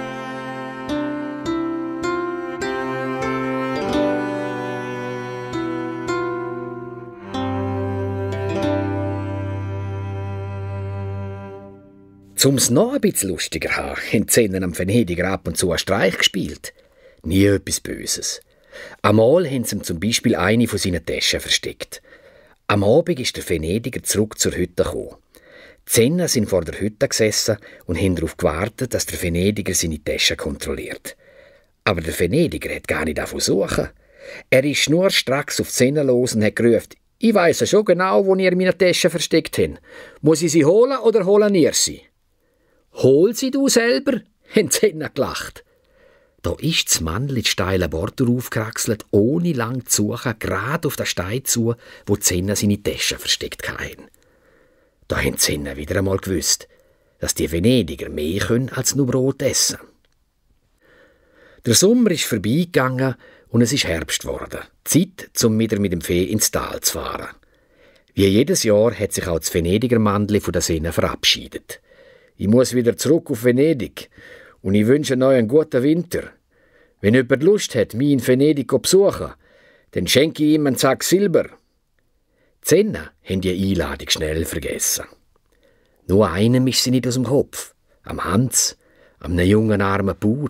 Um es noch ein bisschen lustiger zu haben, haben die Szenen am Venediger ab und zu einen Streich gespielt. Nie etwas Böses. Einmal haben sie ihm zum Beispiel eine von seinen Taschen versteckt. Am Abend ist der Venediger zurück zur Hütte gekommen. Die Szenen sind vor der Hütte gesessen und haben darauf gewartet, dass der Venediger seine Taschen kontrolliert. Aber der Venediger hat gar nicht davon suchen. Er ist nur stracks auf die Szenen los und hat gerufen: «Ich weiss ja schon genau, wo ihr meine Taschen versteckt habt. Muss ich sie holen oder holen ihr sie?» «Hol sie du selber», haben die Szenen gelacht. Da ist das Männchen die steilen Bordür aufgeraxelt, ohne lang zu suchen, gerade auf den Stein zu, wo die Szenen seine Taschen versteckt hatten. Da haben die Szenen wieder einmal gewusst, dass die Venediger mehr können als nur Brot essen. Der Sommer ist vorbeigegangen und es ist Herbst geworden. Zeit, um wieder mit dem Vieh ins Tal zu fahren. Wie jedes Jahr hat sich auch das Venediger Männchen von den Szenen verabschiedet. «Ich muss wieder zurück auf Venedig und ich wünsche euch einen guten Winter. Wenn jemand Lust hat, mich in Venedig zu besuchen, dann schenke ich ihm einen Sack Silber.» Die Szenen haben die Einladung schnell vergessen. Nur einem ist sie nicht aus dem Kopf: am Hans, einem jungen armen Bauer.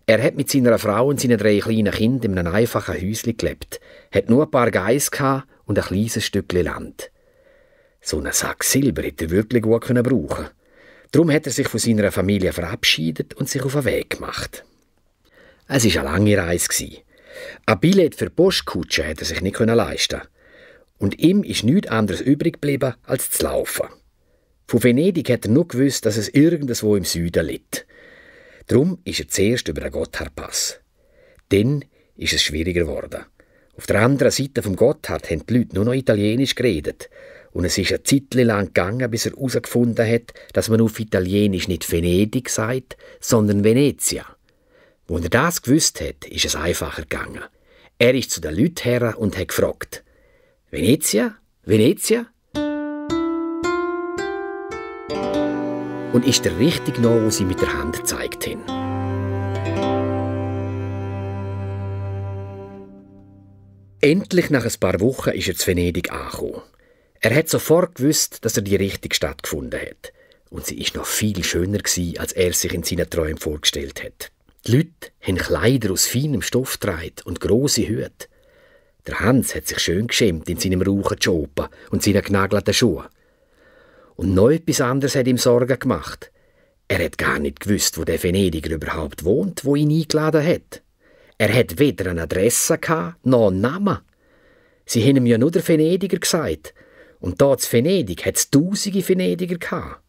Er hat mit seiner Frau und seinen 3 kleinen Kindern in einem einfachen Häuschen gelebt, hat nur ein paar Geiss gehabt und ein kleines Stückchen Land. So einen Sack Silber hätte er wirklich gut brauchen können. Darum hat er sich von seiner Familie verabschiedet und sich auf den Weg gemacht. Es war eine lange Reise. Ein Billett für die Postkutsche hätte er sich nicht leisten. Und ihm ist nichts anderes übrig geblieben, als zu laufen. Von Venedig hat er nur gewusst, dass es irgendwo im Süden liegt. Darum ist er zuerst über den Gotthardpass. Dann ist es schwieriger geworden. Auf der anderen Seite vom Gotthard haben die Leute nur noch Italienisch geredet. Und es ist eine Zeit lang gegangen, bis er herausgefunden hat, dass man auf Italienisch nicht Venedig sagt, sondern Venezia. Als er das gewusst hat, ist es einfacher gegangen. Er ist zu den Leuten her und hat gefragt: «Venezia? Venezia?» Und ist der richtig noch, wo sie mit der Hand gezeigt haben. Endlich nach ein paar Wochen ist er zu Venedig angekommen. Er hat sofort gewusst, dass er die richtige Stadt gefunden hat. Und sie ist noch viel schöner gewesen, als er sich in seinen Träumen vorgestellt hat. Die Leute haben Kleider aus feinem Stoff getragen und grosse Hüte. Der Hans hat sich schön geschämt in seinem rauchen Jopa und seinen genagelten Schuhen. Und noch etwas anderes hat ihm Sorgen gemacht. Er hat gar nicht gewusst, wo der Venediger überhaupt wohnt, wo ihn eingeladen hat. Er hat weder eine Adresse gehabt, noch einen Namen. Sie haben ihm ja nur der Venediger gesagt. Und da zu Venedig hat es tausende Venediger gehabt.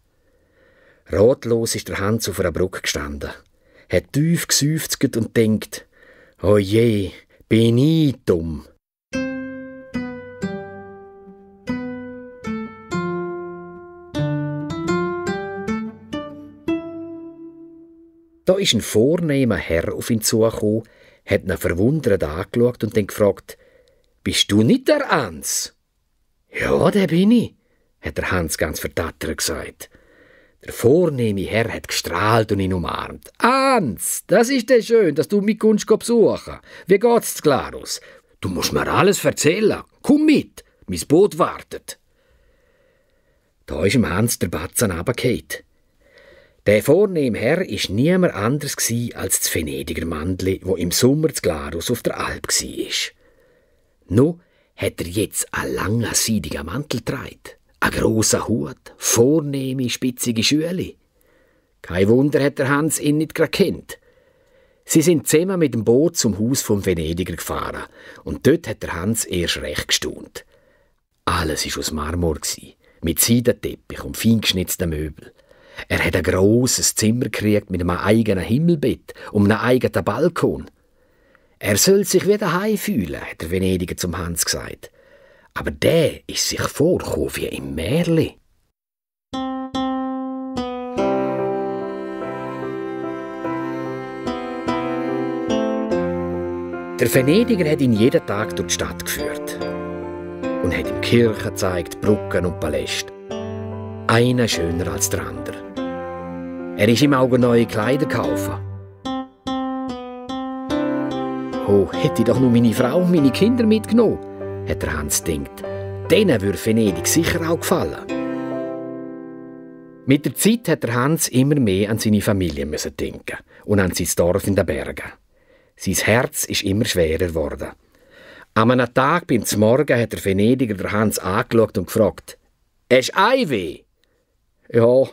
Ratlos ist der Hans auf einer Brücke gestanden, hat tief geseufzt und denkt: «Oh je, bin ich dumm.» Da ist ein vornehmer Herr auf ihn zugekommen, hat ihn verwundert angeschaut und dann gefragt: «Bist du nicht der Hans?» «Ja, der bin ich», hat der Hans ganz verdattert gesagt. Der vornehme Herr hat gestrahlt und ihn umarmt. «Hans, das ist ja schön, dass du mich kommst besuchen. Wie geht's zu Glarus? Du musst mir alles erzählen. Komm mit, mein Boot wartet.» Da ist dem Hans der Batzen runtergefallen. Der vornehme Herr war niemand anders als das Venediger Mandli, wo im Sommer zu Glarus auf der Alp war. Nur hat er jetzt einen langen, seidigen Mantel getragen, einen grossen Hut, vornehme, spitzige Schüle. Kein Wunder hat der Hans ihn nicht gekannt. Sie sind zusammen mit dem Boot zum Haus vom Venediger gefahren und dort hat der Hans erst recht gestaunt. Alles war aus Marmor, mit Seidenteppich und feingeschnitzten Möbeln. Er hat ein grosses Zimmer gekriegt mit einem eigenen Himmelbett und einem eigenen Balkon. Er soll sich wie daheim fühlen, hat der Venediger zum Hans gesagt. Aber der ist sich vorgekommen wie im Märli. Der Venediger hat ihn jeden Tag durch die Stadt geführt und hat ihm Kirchen gezeigt, Brücken und Paläste. Einer schöner als der andere. Er ist ihm auch neue Kleider kaufen. Oh, hätte ich doch nur meine Frau und meine Kinder mitgenommen, hat der Hans gedacht. Denen würde Venedig sicher auch gefallen. Mit der Zeit hat der Hans immer mehr an seine Familie denken und an sein Dorf in den Bergen. Sein Herz ist immer schwerer geworden. An einem Tag beim Morgen hat der Venediger der Hans angeschaut und gefragt: «Hast du Eiweh?» «Ja»,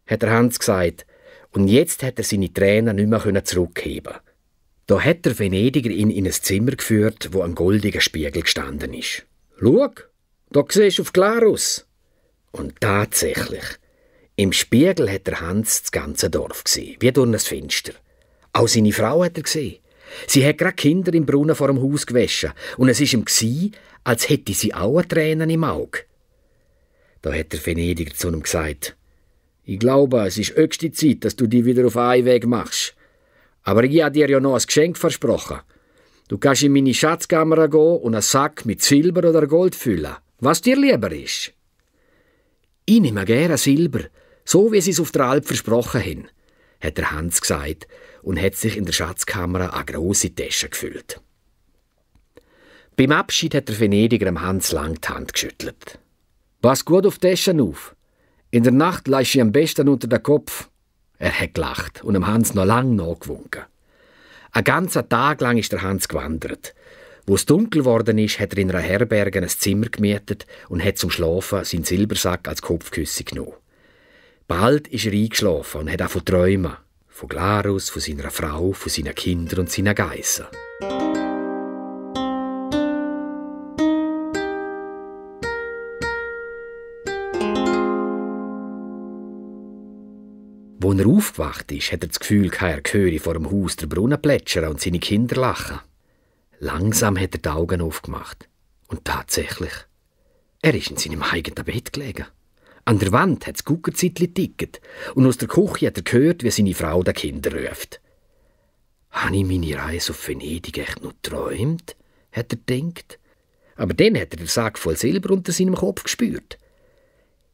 hat der Hans gesagt. Und jetzt hat er seine Tränen nicht mehr zurückheben. Da hat der Venediger ihn in ein Zimmer geführt, wo ein goldiger Spiegel gestanden ist. «Schau, da siehst du auf Glarus.» Und tatsächlich, im Spiegel hat der Hans das ganze Dorf gesehen, wie durch ein Fenster. Auch seine Frau hat er gesehen. Sie hat gerade Kinder im Brunnen vor dem Haus gewaschen und es war ihm, als hätte sie auch Tränen im Auge. Da hat der Venediger zu ihm gesagt: «Ich glaube, es ist höchste Zeit, dass du dich wieder auf einen Weg machst. Aber ich habe dir ja noch ein Geschenk versprochen. Du kannst in meine Schatzkammer gehen und einen Sack mit Silber oder Gold füllen, was dir lieber ist.» «Ich nehme gerne Silber, so wie sie es auf der Alp versprochen haben», hat der Hans gesagt und hat sich in der Schatzkammer eine grosse Tasche gefüllt. Beim Abschied hat der Venediger dem Hans lang die Hand geschüttelt. «Pass gut auf die Tasche auf. In der Nacht leist sie am besten unter den Kopf.» Er hat gelacht und dem Hans noch lange nachgewunken. Einen ganzen Tag lang ist der Hans gewandert. Wo es dunkel geworden ist, hat er in einer Herberge ein Zimmer gemietet und hat zum Schlafen seinen Silbersack als Kopfkissen genommen. Bald ist er eingeschlafen und hat auch von träumen. Von Glarus, von seiner Frau, von seinen Kindern und seinen Geissen. Als er aufgewacht ist, hat er das Gefühl, er höre vor dem Haus der Brunnen plätschern und seine Kinder lachen. Langsam hat er die Augen aufgemacht. Und tatsächlich, er ist in seinem eigenen Bett gelegen. An der Wand hat das Guckerzeitli ticket und aus der Küche hat er gehört, wie seine Frau den Kinder ruft. «Habe ich meine Reise auf Venedig echt nur geträumt?» hat er gedacht. Aber dann hat er den Sack voll Silber unter seinem Kopf gespürt.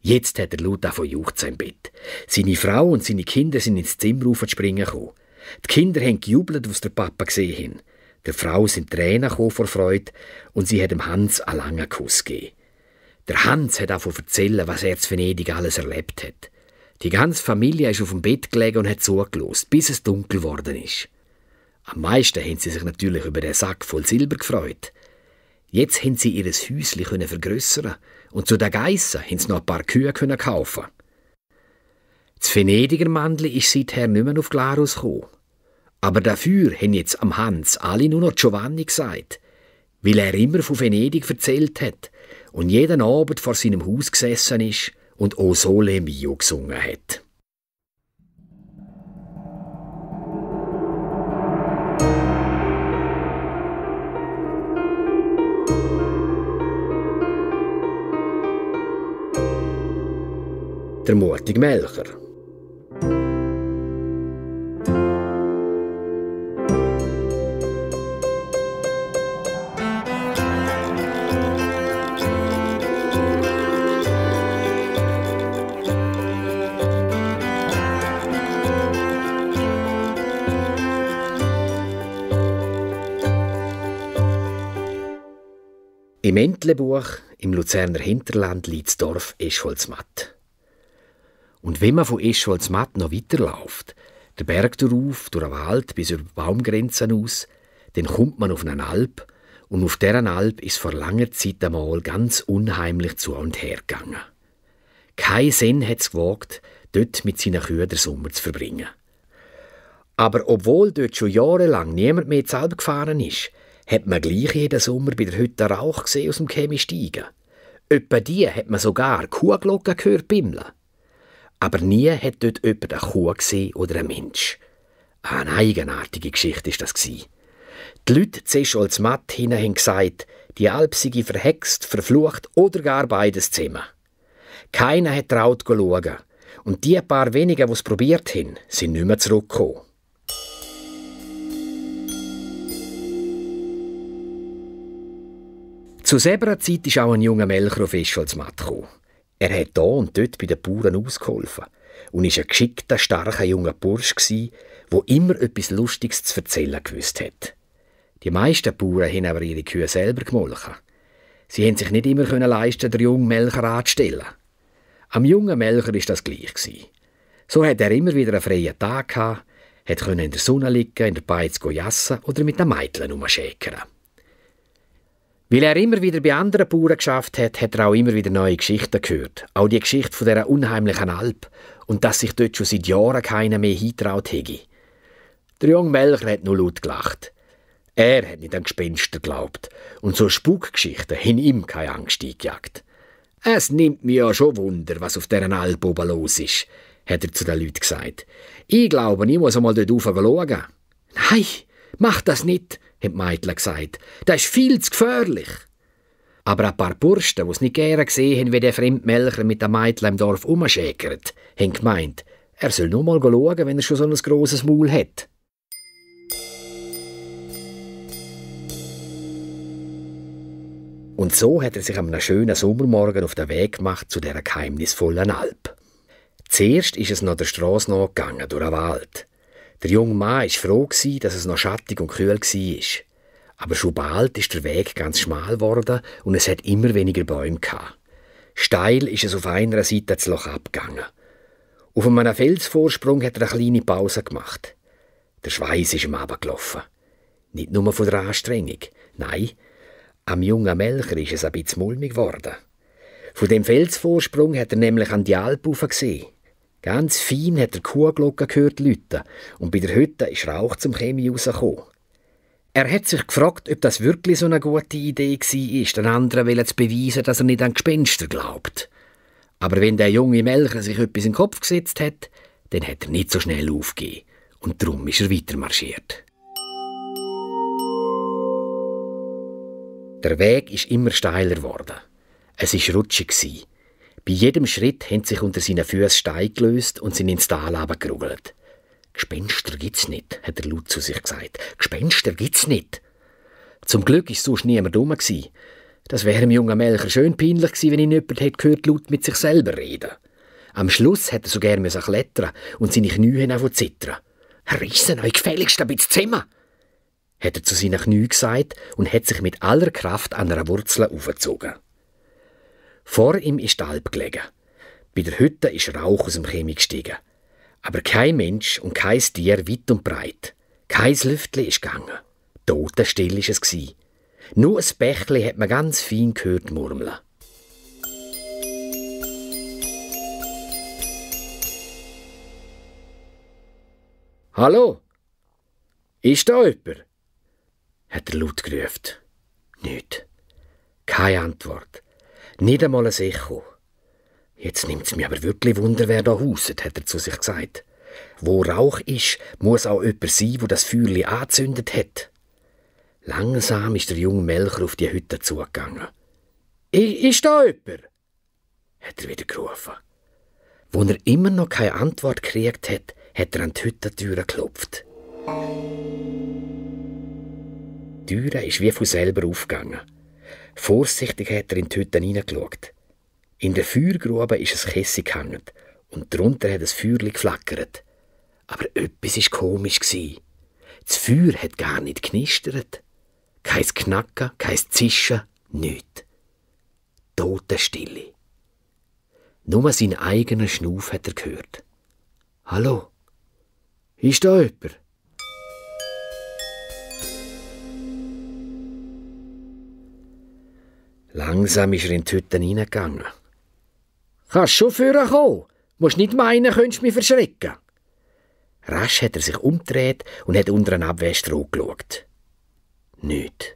Jetzt hat er laut von Juchzen im Bett. Seine Frau und seine Kinder sind ins Zimmer raufzuspringen gekommen. Die Kinder haben gejubelt, was der Papa gesehen hat. Der Frau sind Tränen gekommen vor Freude und sie hat dem Hans einen langen Kuss gegeben. Der Hans hat davon erzählen, was er in Venedig alles erlebt hat. Die ganze Familie ist auf dem Bett gelegen und hat zugelassen, bis es dunkel geworden ist. Am meisten haben sie sich natürlich über den Sack voll Silber gefreut. Jetzt haben sie ihr Häuschen vergrössern und zu den Geissen haben sie noch ein paar Kühe kaufen. Das Venediger Mandli ist seither nicht mehr auf Glarus gekommen. Aber dafür haben jetzt am Hans alle nur noch Giovanni gesagt, weil er immer von Venedig erzählt hat und jeden Abend vor seinem Haus gesessen ist und «O Sole Mio» gesungen hat. Der mutige Melcher. Im Entlebuch, im Luzerner Hinterland, liegt das Dorf Eschholzmatt. Und wenn man von Escholzmatt noch weiterläuft, den Berg durch den Wald bis über die Baumgrenzen aus, dann kommt man auf eine Alp und auf dieser Alp ist vor langer Zeit einmal ganz unheimlich zu und her gegangen. Kein Sinn hat es gewagt, dort mit seinen Kühen den Sommer zu verbringen. Aber obwohl dort schon jahrelang niemand mehr zur Alp gefahren ist, hat man gleich jeden Sommer bei der Hütte Rauch gesehen aus dem Chemie steigen. Etwa die hat man sogar Kuhglocken gehört bimmeln. Aber nie hat dort jemand eine Kuh gesehen oder ein Mensch. Eine eigenartige Geschichte war das. Die Leute zu Escholzmatt hinein haben gesagt, die Alp sei verhext, verflucht oder gar beides zusammen. Keiner hat traut schauen. Und die paar wenigen, die es probiert haben, sind nicht mehr zurückgekommen. Zu selber Zeit ist auch ein junger Melcher auf Escholzmatt gekommen. Er hat da und dort bei den Bauern ausgeholfen und war ein geschickter, starker junger Bursch, der immer etwas Lustiges zu erzählen gewusst hat. Die meisten Bauern haben aber ihre Kühe selber gemolken. Sie konnten sich nicht immer leisten, den jungen Melcher anzustellen. Am jungen Melcher war das gleich. So hat er immer wieder einen freien Tag gehabt, konnte in der Sonne liegen, in der Beiz jassen oder mit den Mädchen rumschäkern. Weil er immer wieder bei anderen Bauern geschafft hat, hat er auch immer wieder neue Geschichten gehört. Auch die Geschichte von dieser unheimlichen Alp und dass sich dort schon seit Jahren keiner mehr hintraut hätte. Der junge Melcher hat nur laut gelacht. Er hat nicht an Gespenster geglaubt und so Spukgeschichten haben ihm keine Angst eingejagt. «Es nimmt mich ja schon Wunder, was auf dieser Alp oben los ist», hat er zu den Leuten gesagt. «Ich glaube, ich muss einmal dort rauf schauen.» «Nein, mach das nicht», haben die Mädchen gesagt. «Das ist viel zu gefährlich.» Aber ein paar Burschen, die es nicht gerne gesehen haben, wie der fremde Melcher mit den Mädchen im Dorf rumschäkert, haben gemeint, er soll nur mal schauen, wenn er schon so ein grosses Maul hat. Und so hat er sich an einem schönen Sommermorgen auf den Weg gemacht zu dieser geheimnisvollen Alp. Zuerst ist es noch der Strasse nachgegangen, durch den Wald. Der junge Mann war froh, dass es noch schattig und kühl war. Aber schon bald ist der Weg ganz schmal geworden und es hat immer weniger Bäume gehabt. Steil ist es auf einer Seite das Loch abgegangen. Auf einem Felsvorsprung hat er eine kleine Pause gemacht. Der Schweiß ist ihm runtergelaufen. Nicht nur von der Anstrengung, nein, am jungen Melcher ist es ein bisschen mulmig geworden. Von dem Felsvorsprung hat er nämlich an die Alp gesehen. Ganz fein hat er Kuhglocken gehört läuten und bei der Hütte ist Rauch zum Chemie rausgekommen. Er hat sich gefragt, ob das wirklich so eine gute Idee war, den anderen zu beweisen, dass er nicht an Gespenster glaubt. Aber wenn der junge Melcher sich etwas in den Kopf gesetzt hat, dann hat er nicht so schnell aufgegeben und darum ist er weitermarschiert. Der Weg ist immer steiler geworden. Es war rutschig. Bei jedem Schritt haben sich unter seinen Füßen Steine gelöst und sind ins Tal runtergerugelt. «Gespenster gibt's nicht», hat er laut zu sich gesagt. «Gespenster gibt's nicht». Zum Glück war sonst niemand rum. Das wäre dem jungen Melcher schön peinlich gewesen, wenn ihn jemand hätte gehört, laut mit sich selber reden. Am Schluss hätte er so gerne klettern und seine Knie haben angefangen zu zittern. «Rissen euch gefälligst ein bisschen zusammen», hat er zu seinen Knien gesagt und hat sich mit aller Kraft an einer Wurzel aufgezogen. Vor ihm ist die Alp gelegen. Bei der Hütte ist Rauch aus dem Chemie gestiegen. Aber kein Mensch und kein Tier weit und breit. Kein Lüftchen ist gegangen. Totenstill war es. Nur ein Bächli hat man ganz fein gehört murmeln. «Hallo? Ist da jemand?» hat er laut gerufen. Nichts. Keine Antwort. Nicht einmal ein Echo. «Jetzt nimmt es mich aber wirklich Wunder, wer da hauset», hat er zu sich gesagt. «Wo Rauch ist, muss auch jemand sein, der das Feuerchen angezündet hat.» Langsam ist der junge Melcher auf die Hütte zugegangen. «Ist da jemand?» hat er wieder gerufen. Als er immer noch keine Antwort gekriegt hat, hat er an die Hüttentür geklopft. Die Tür ist wie von selber aufgegangen. Vorsichtig hat er in die Hütte hineingeschaut. In der Feuergrube ist ein Kessel gehangen und darunter hat ein Feuerchen geflackert. Aber etwas war komisch. Das Feuer hat gar nicht knistert. Kein Knacken, kein Zischen, nichts. Totenstille. Nur seinen eigenen Schnauf hat er gehört. »Hallo? Ist da jemand?« Langsam ist er in die Hütte hineingegangen. »Kannst schon vorher kommen? Musst nicht meinen, könntest mich verschrecken.« Rasch hat er sich umgedreht und hat unter einen Abwäschtrog geschaut. Nichts.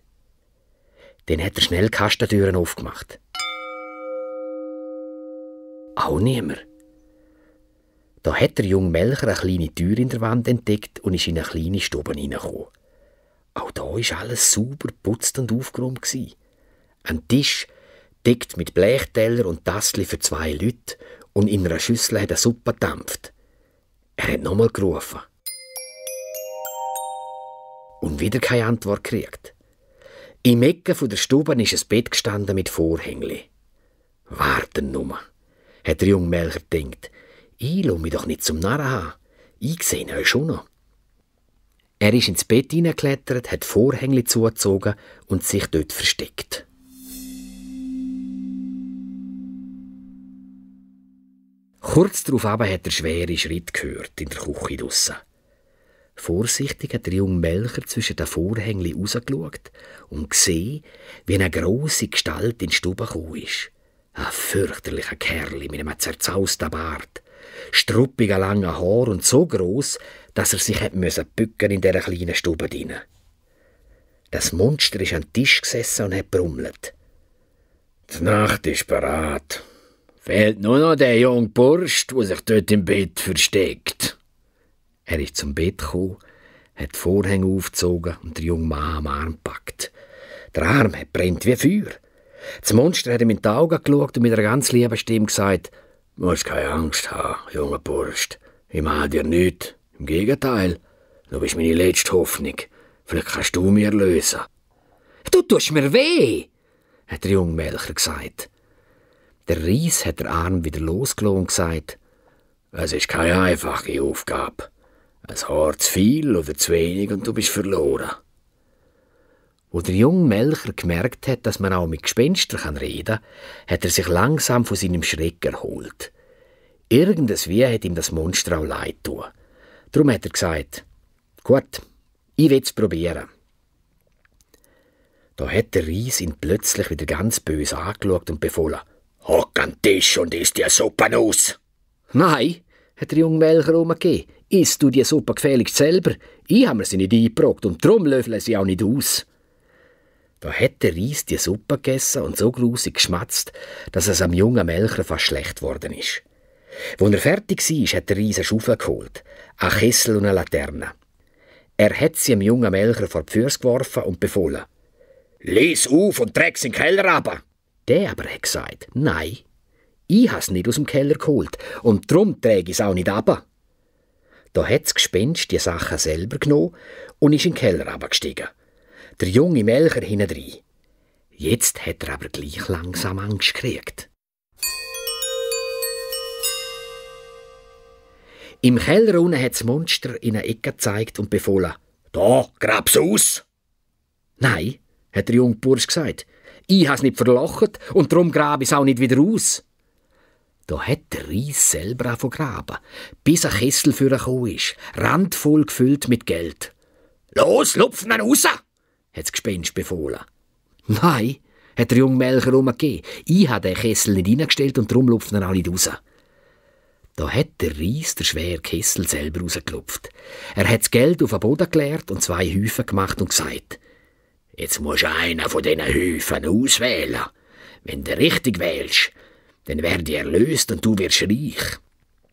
Dann hat er schnell die Kastentüren aufgemacht. Auch niemand. Da hat der junge Melcher eine kleine Tür in der Wand entdeckt und ist in eine kleine Stube hineingekommen. Auch da war alles sauber geputzt und aufgeräumt. Ein Tisch, deckt mit Blechteller und Tassli für 2 Leute, und in einer Schüssel hat eine Suppe gedampft. Er hat nochmal gerufen. Und wieder keine Antwort gekriegt. Im Ecke der Stube ist ein Bett gestanden mit Vorhängli. «Warten nur», hat der junge Melcher gedacht. «Ich lasse mich doch nicht zum Narren haben. Ich sehe euch schon noch.» Er ist ins Bett hineingeklettert, hat Vorhängli zugezogen und sich dort versteckt. Kurz darauf hat er schwere Schritte gehört in der Küche draussen. Vorsichtig hat der junge Melcher zwischen den Vorhängen rausgeschaut und gesehen, wie eine grosse Gestalt in die Stube gekommen ist. Ein fürchterlicher Kerl mit einem zerzausten Bart, struppigen langen Haar und so gross, dass er sich bücken in dieser kleinen Stube drin. Das Monster ist an den Tisch gesessen und hat brummelt. «Die Nacht ist bereit. Fehlt nur noch der junge Bursch, der sich dort im Bett versteckt.» Er ist zum Bett gekommen, hat die Vorhänge aufgezogen und der junge Mann am Arm gepackt. Der Arm hat brennt wie Feuer. Das Monster hat ihm in die Augen geschaut und mit einer ganz lieben Stimme gesagt: «Du musst keine Angst haben, junger Bursch. Ich mache dir nichts. Im Gegenteil, du bist meine letzte Hoffnung. Vielleicht kannst du mich erlösen.» «Du tust mir weh!» hat der junge Melcher gesagt. Der Ries hat den Arm wieder losgelassen und gesagt: «Es ist keine einfache Aufgabe. Ein Haar zu viel oder zu wenig und du bist verloren.» Wo der junge Melcher gemerkt hat, dass man auch mit Gespenstern reden kann, hat er sich langsam von seinem Schreck erholt. Irgendwie hat ihm das Monster auch leid tun. Darum hat er gesagt: «Gut, ich will es probieren.» Da hat der Ries ihn plötzlich wieder ganz böse angeschaut und befohlen: «Hock an den Tisch und isst die Suppe aus!» «Nein», hat der junge Melcher umgegeben, «isst du die Suppe gefälligst selber. Ich habe mir sie nicht eingebrockt und darum löffle sie auch nicht aus.» Da hat der Ries die Suppe gegessen und so grusig geschmatzt, dass es am jungen Melcher fast schlecht geworden ist. Als er fertig war, hat der Ries eine Schaufel geholt, einen Kessel und eine Laterne. Er hat sie am jungen Melcher vor die Füße geworfen und befohlen: «Lies auf und träg's in den Keller runter.» Der aber hat gesagt: «Nein, ich habe es nicht aus dem Keller geholt und darum träge ich es auch nicht runter.» Da hat das Gespenst die Sachen selber genommen und ist in den Keller runtergestiegen. Der junge Melcher hintendrein. Jetzt hat er aber gleich langsam Angst gekriegt. Im Keller unten hat das Monster in eine Ecke gezeigt und befohlen: «Da, grab's aus!» «Nein», hat der junge Bursch gesagt, «ich habe es nicht verlocht und darum grabe ich es auch nicht wieder aus.» Da hat der Ries selber angefangen zu graben, bis ein Kessel vorgekommen ist, randvoll gefüllt mit Geld. «Los, lupf ihn raus!» hat das Gespenst befohlen. «Nein», hat der junge Melcher umgegeben, «ich habe den Kessel nicht reingestellt und darum lupfen ihn auch nicht raus.» Da hat der Ries den schweren Kessel selber rausgelupft. Er hat das Geld auf den Boden geleert und 2 Häufen gemacht und gesagt: «Jetzt musst du einen von diesen Häufen auswählen. Wenn du richtig wählst, dann werde ich erlöst und du wirst reich.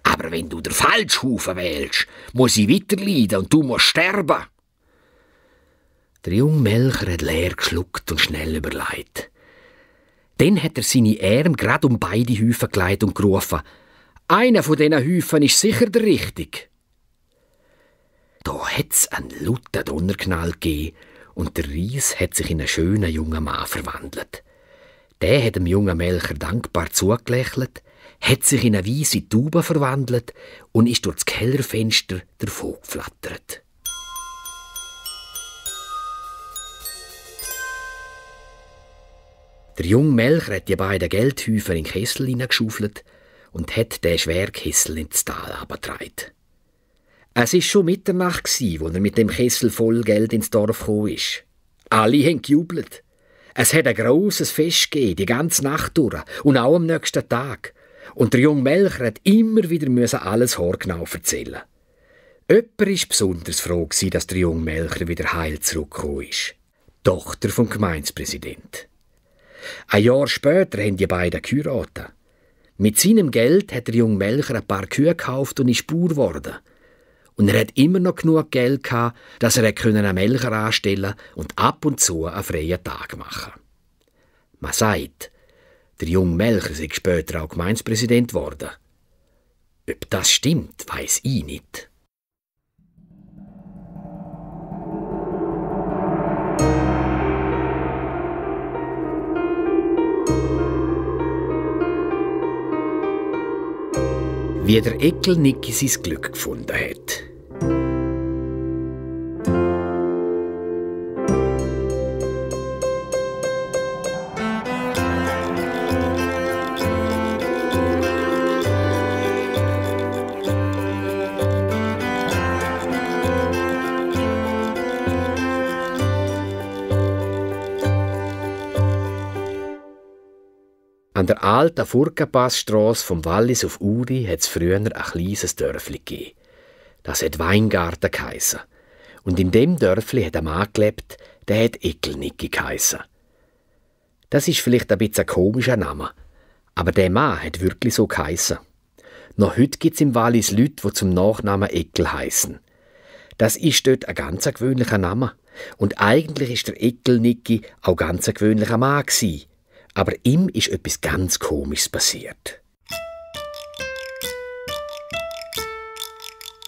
Aber wenn du den falschen Haufen wählst, muss ich weiterleiden und du musst sterben.» Der junge Melcher hat leer geschluckt und schnell überlegt. Dann hat er seine Arme gerade um beide Häufen gelegt und gerufen: «Einer von diesen Häufen ist sicher der richtige.» Da hat es einen lauten Donnerknall gegeben und der Ries hat sich in einen schönen jungen Mann verwandelt. Der hat dem jungen Melcher dankbar zugelächelt, hat sich in eine weisse Taube verwandelt und ist durch das Kellerfenster davon geflattert. Der junge Melcher hat die beiden Geldhäufen in den Kessel hineingeschaufelt und hat den schweren Kessel ins Tal abgetragen. Es war schon Mitternacht, als er mit dem Kessel voll Geld ins Dorf gekommen ist. Alle haben gejubelt. Es hat ein grosses Fest gegeben, die ganze Nacht durch und auch am nächsten Tag. Und der junge Melcher hat immer wieder alles haargenau erzählen. Jemand war besonders froh, dass der junge Melcher wieder heil zurückgekommen ist. Die Tochter vom Gemeindepräsidenten. Ein Jahr später haben die beiden geheiratet. Mit seinem Geld hat der junge Melcher ein paar Kühe gekauft und ist Bauer geworden. Und er hat immer noch genug Geld gehabt, dass er einen Melcher anstellen und ab und zu einen freien Tag machen. Man sagt, der junge Melcher sei später auch Gemeindepräsident geworden. Ob das stimmt, weiss ich nicht. Wie der Eckel Niki sein Glück gefunden hat. An der alten Furkenpassstrasse vom Wallis auf Uri hat es früher ein kleines Dörfli gegeben. Das hat Weingarten geheissen. Und in dem Dörfli hat ein Mann gelebt, der hat Eckel-Niki geheissen. Das ist vielleicht ein bisschen ein komischer Name, aber der Mann hat wirklich so geheissen. Noch heute gibt es im Wallis Leute, die zum Nachnamen Eckel heissen. Das ist dort ein ganz gewöhnlicher Name. Und eigentlich ist der Eckel-Niki auch ganz ein gewöhnlicher Mann gewesen. Aber ihm ist etwas ganz Komisches passiert.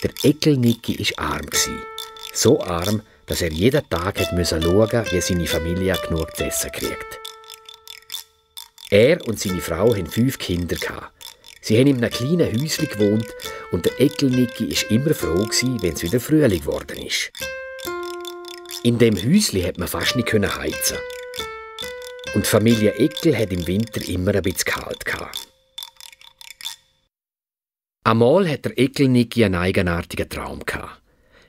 Der Eckel-Niki war arm. So arm, dass er jeden Tag schauen musste, wie seine Familie genug zu essen kriegt. Er und seine Frau hatten 5 Kinder. Sie haben in einem kleinen Häuschen gewohnt und der Eckel-Niki war immer froh, wenn es wieder Frühling geworden ist. In dem Häuschen konnte man fast nicht heizen. Und die Familie Eckel hat im Winter immer ein bisschen kalt. Einmal hat der Eckel-Niki einen eigenartigen Traum gehabt.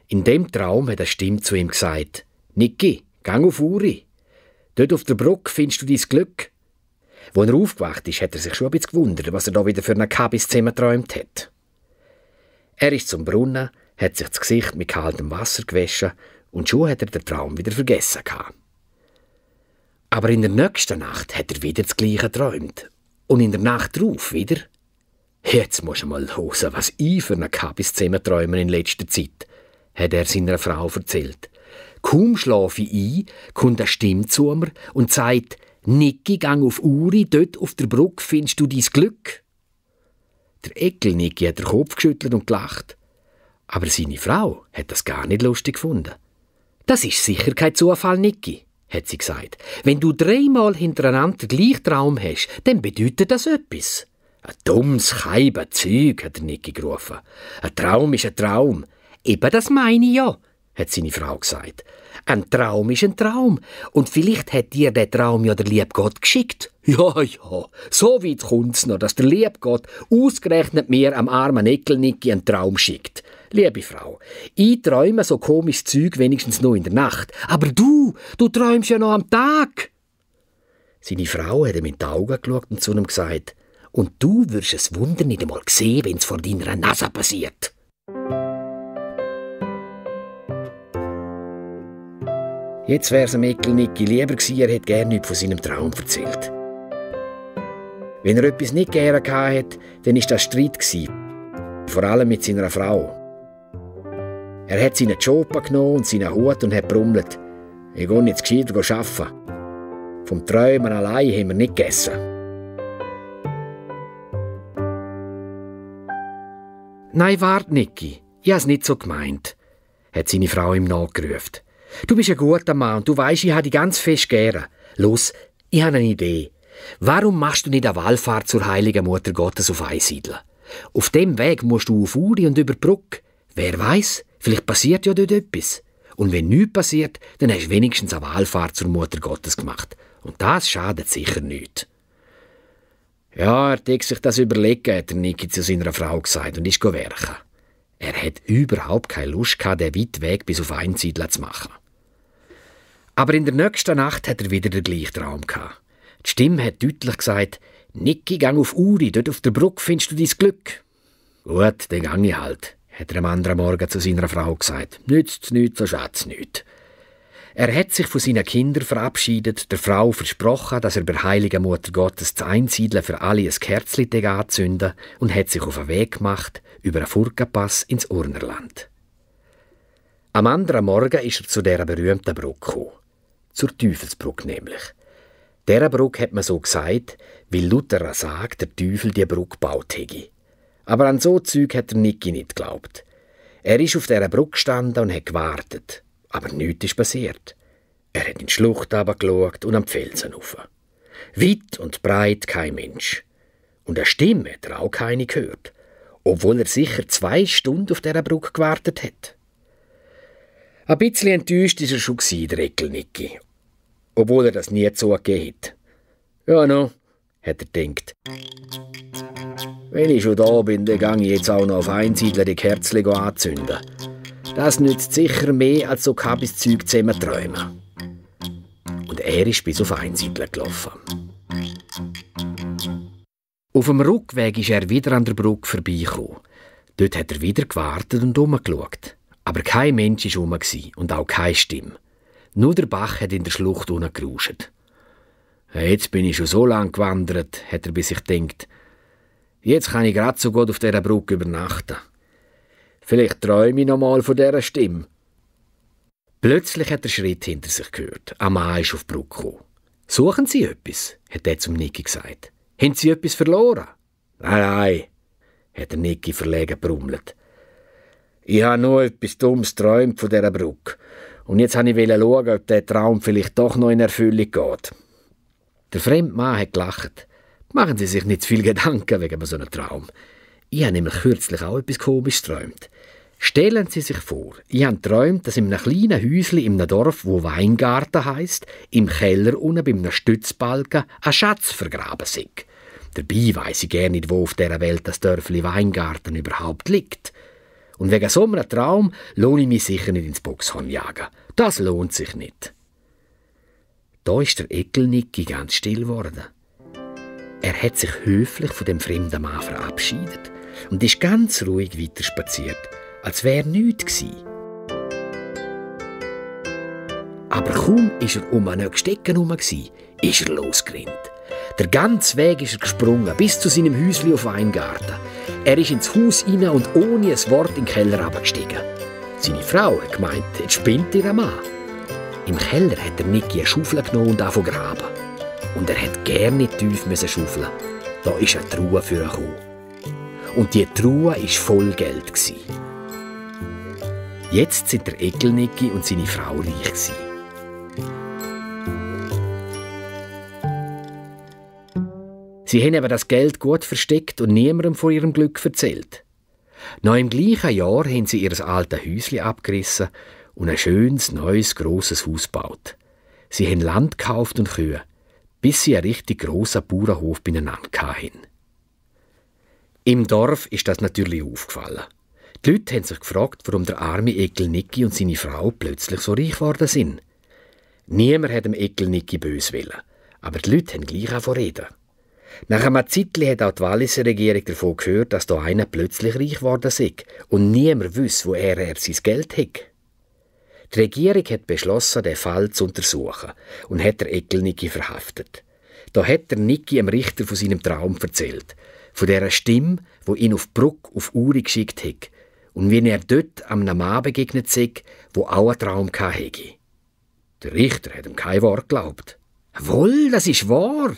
In dem Traum hat eine Stimme zu ihm gesagt: «Niki, gang auf Uri. Dort auf der Brücke findest du dein Glück.» Als er aufgewacht ist, hat er sich schon ein bisschen gewundert, was er da wieder für einen Kabis zusammenträumt hat. Er ist zum Brunnen, hat sich das Gesicht mit kaltem Wasser gewaschen und schon hat er den Traum wieder vergessen gehabt. Aber in der nächsten Nacht hat er wieder das Gleiche geträumt. Und in der Nacht darauf wieder. «Jetzt musst du mal hören, was ich für einen Kabis zusammenträume in letzter Zeit», hat er seiner Frau erzählt. Kaum schlafe ich ein, kommt eine Stimme zu mir und sagt: «Niki, gang auf Uri, dort auf der Brücke findest du dein Glück.» Der Eckel-Niki hat den Kopf geschüttelt und gelacht. Aber seine Frau hat das gar nicht lustig gefunden. «Das ist sicher kein Zufall, Niki», hat sie gesagt. «Wenn du 3-mal hintereinander den gleichen Traum hast, dann bedeutet das etwas.» «Ein dummes Zeug», hat der Niki gerufen. «Ein Traum ist ein Traum.» «Eben, das meine ich ja», hat seine Frau gesagt. «Ein Traum ist ein Traum. Und vielleicht hat dir der Traum ja der liebe Gott geschickt.» Ja, so weit kommt's noch, dass der liebe Gott ausgerechnet mir am armen Eckel-Niki einen Traum schickt. Liebe Frau, ich träume so komisches Zeug wenigstens nur in der Nacht. Aber du träumst ja noch am Tag. Seine Frau hat ihm in die Augen geschaut und zu ihm gesagt: «Und du wirst es Wunder nicht einmal sehen, wenn es vor deiner Nase passiert.» Jetzt wäre es dem Eckel-Niki lieber gewesen, er hätte gerne nichts von seinem Traum erzählt. Wenn er etwas nicht gerne hatte, dann war das Streit gewesen, vor allem mit seiner Frau. Er hat seinen Job genommen und seinen Hut und hat brummelt: «Ich gehe jetzt gescheiter arbeiten. Vom Träumen allein haben wir nicht gegessen.» «Nein, warte, Niki, ich habe es nicht so gemeint», hat seine Frau ihm nachgerufen. «Du bist ein guter Mann und du weisst, ich habe dich ganz fest gern. Los, ich habe eine Idee. Warum machst du nicht eine Wallfahrt zur heiligen Mutter Gottes auf Einsiedeln? Auf dem Weg musst du auf Uri und über die Brücke. Wer weiß, vielleicht passiert ja dort etwas. Und wenn nichts passiert, dann hast du wenigstens eine Wallfahrt zur Mutter Gottes gemacht. Und das schadet sicher nicht.» Ja, er hat sich das überlegen, hat der Niki zu seiner Frau gesagt und ist werken. Er hat überhaupt keine Lust gehabt, den weiten Weg bis auf Einsiedler zu machen. Aber in der nächsten Nacht hat er wieder den gleichen Traum gehabt. Die Stimme hat deutlich gesagt: «Niki, gang auf Uri, dort auf der Brücke findest du dein Glück.» «Gut, dann gang ich halt», hat er am anderen Morgen zu seiner Frau gesagt. «Nützt's nichts, so schätzt nichts.» Er hat sich von seinen Kindern verabschiedet, der Frau versprochen, dass er bei heiliger Mutter Gottes zu Einsiedeln für alle ein Kerzchen anzünden und hat sich auf den Weg gemacht über einen Furkenpass ins Urnerland. Am anderen Morgen ist er zu dieser berühmten Brücke gekommen. Zur Teufelsbrücke nämlich. Dieser Brücke hat man so gesagt, weil Luther sagt, der Teufel die Brücke gebaut hätte. Aber an so Zeug hat der Niki nicht geglaubt. Er ist auf dieser Brücke gestanden und hat gewartet. Aber nichts ist passiert. Er hat in die Schlucht runtergeschaut und am Felsen rauf. Weit und breit kein Mensch. Und eine Stimme hat er auch keine gehört, obwohl er sicher 2 Stunden auf dieser Brücke gewartet hat. Ein bisschen enttäuscht war er schon, der Eckel-Niki, obwohl er das nie zugegeben hat. «Ja, no», hat er gedacht. «Wenn ich schon da bin, dann gehe ich jetzt auch noch auf Einsiedler die Kerzchen anzünden. Das nützt sicher mehr, als so Kabiszeug zusammen träumen.» Und er ist bis auf Einsiedler gelaufen. Auf dem Rückweg ist er wieder an der Brücke vorbeigekommen. Dort hat er wieder gewartet und umgeschaut. Aber kein Mensch war rum und auch keine Stimme. Nur der Bach hat in der Schlucht unten gerauscht. «Jetzt bin ich schon so lang gewandert», hat er bei sich gedacht. «Jetzt kann ich gerade so gut auf dieser Brücke übernachten. Vielleicht träume ich noch mal von dieser Stimme.» Plötzlich hat er Schritt hinter sich gehört. Ein Mann ist auf die Brücke gekommen. «Suchen Sie etwas?» hat er zum Niki gesagt. «Haben Sie etwas verloren?» «Nein, nein», hat der Niki verlegen brummelt. «Ich habe nur etwas Dummes geträumt von dieser Brücke. Und jetzt wollte ich schauen, ob der Traum vielleicht doch noch in Erfüllung geht.» Der fremde Mann hat gelacht. «Machen Sie sich nicht zu viel Gedanken wegen so einem Traum. Ich habe nämlich kürzlich auch etwas Komisches geträumt. Stellen Sie sich vor, ich habe geträumt, dass in einem kleinen Häuschen in einem Dorf, wo Weingarten heisst, im Keller unten bei einem Stützbalken ein Schatz vergraben sei. Dabei weiss ich gar nicht, wo auf dieser Welt das Dörfli Weingarten überhaupt liegt. Und wegen so einem Traum lohne ich mich sicher nicht ins Boxhorn jagen. Das lohnt sich nicht.» Da ist der Eckel-Niki ganz still geworden. Er hat sich höflich von dem fremden Mann verabschiedet und ist ganz ruhig weiter spaziert, als wäre nichts gewesen. Aber kaum war er um einen Stecken herum, ist er losgerannt. Der ganze Weg ist er gesprungen, bis zu seinem Häuschen auf Weingarten. Er ist ins Haus hinein und ohne ein Wort in den Keller herabgestiegen. Seine Frau hat gemeint, jetzt spinnt ihr Mann. Im Keller hat der Niki eine Schaufel genommen und angefangen zu graben. Und er hat gerne nicht tief schaufeln. Da ist eine Truhe für ihn gekommen. Und die Truhe war voll Geld. Jetzt sind der Eckel-Niki und seine Frau reich. Sie haben aber das Geld gut versteckt und niemandem von ihrem Glück erzählt. Noch im gleichen Jahr haben sie ihr altes Häuschen abgerissen und ein schönes, neues, grosses Haus gebaut. Sie haben Land gekauft und Kühe, bis sie einen richtig grossen Bauernhof beieinander hatten. Im Dorf ist das natürlich aufgefallen. Die Leute haben sich gefragt, warum der arme Eckel-Niki und seine Frau plötzlich so reich geworden sind. Niemand hat dem Eckel-Niki böse wollen, aber die Leute haben gleich angefangen zu reden. Nach einem Zeitchen hat auch die Walliser Regierung davon gehört, dass da einer plötzlich reich geworden sei und niemand wüsste, woher er sein Geld hat. Die Regierung hat beschlossen, den Fall zu untersuchen und hat den Eckel-Niki verhaftet. Da hat der Niki dem Richter von seinem Traum erzählt, von dieser Stimme, die ihn auf die Brücke auf Uri geschickt hat und wie er dort einem Mann begegnet sei, der auch einen Traum hatte. Der Richter hat ihm kein Wort geglaubt. «Wohl, das ist wahr»,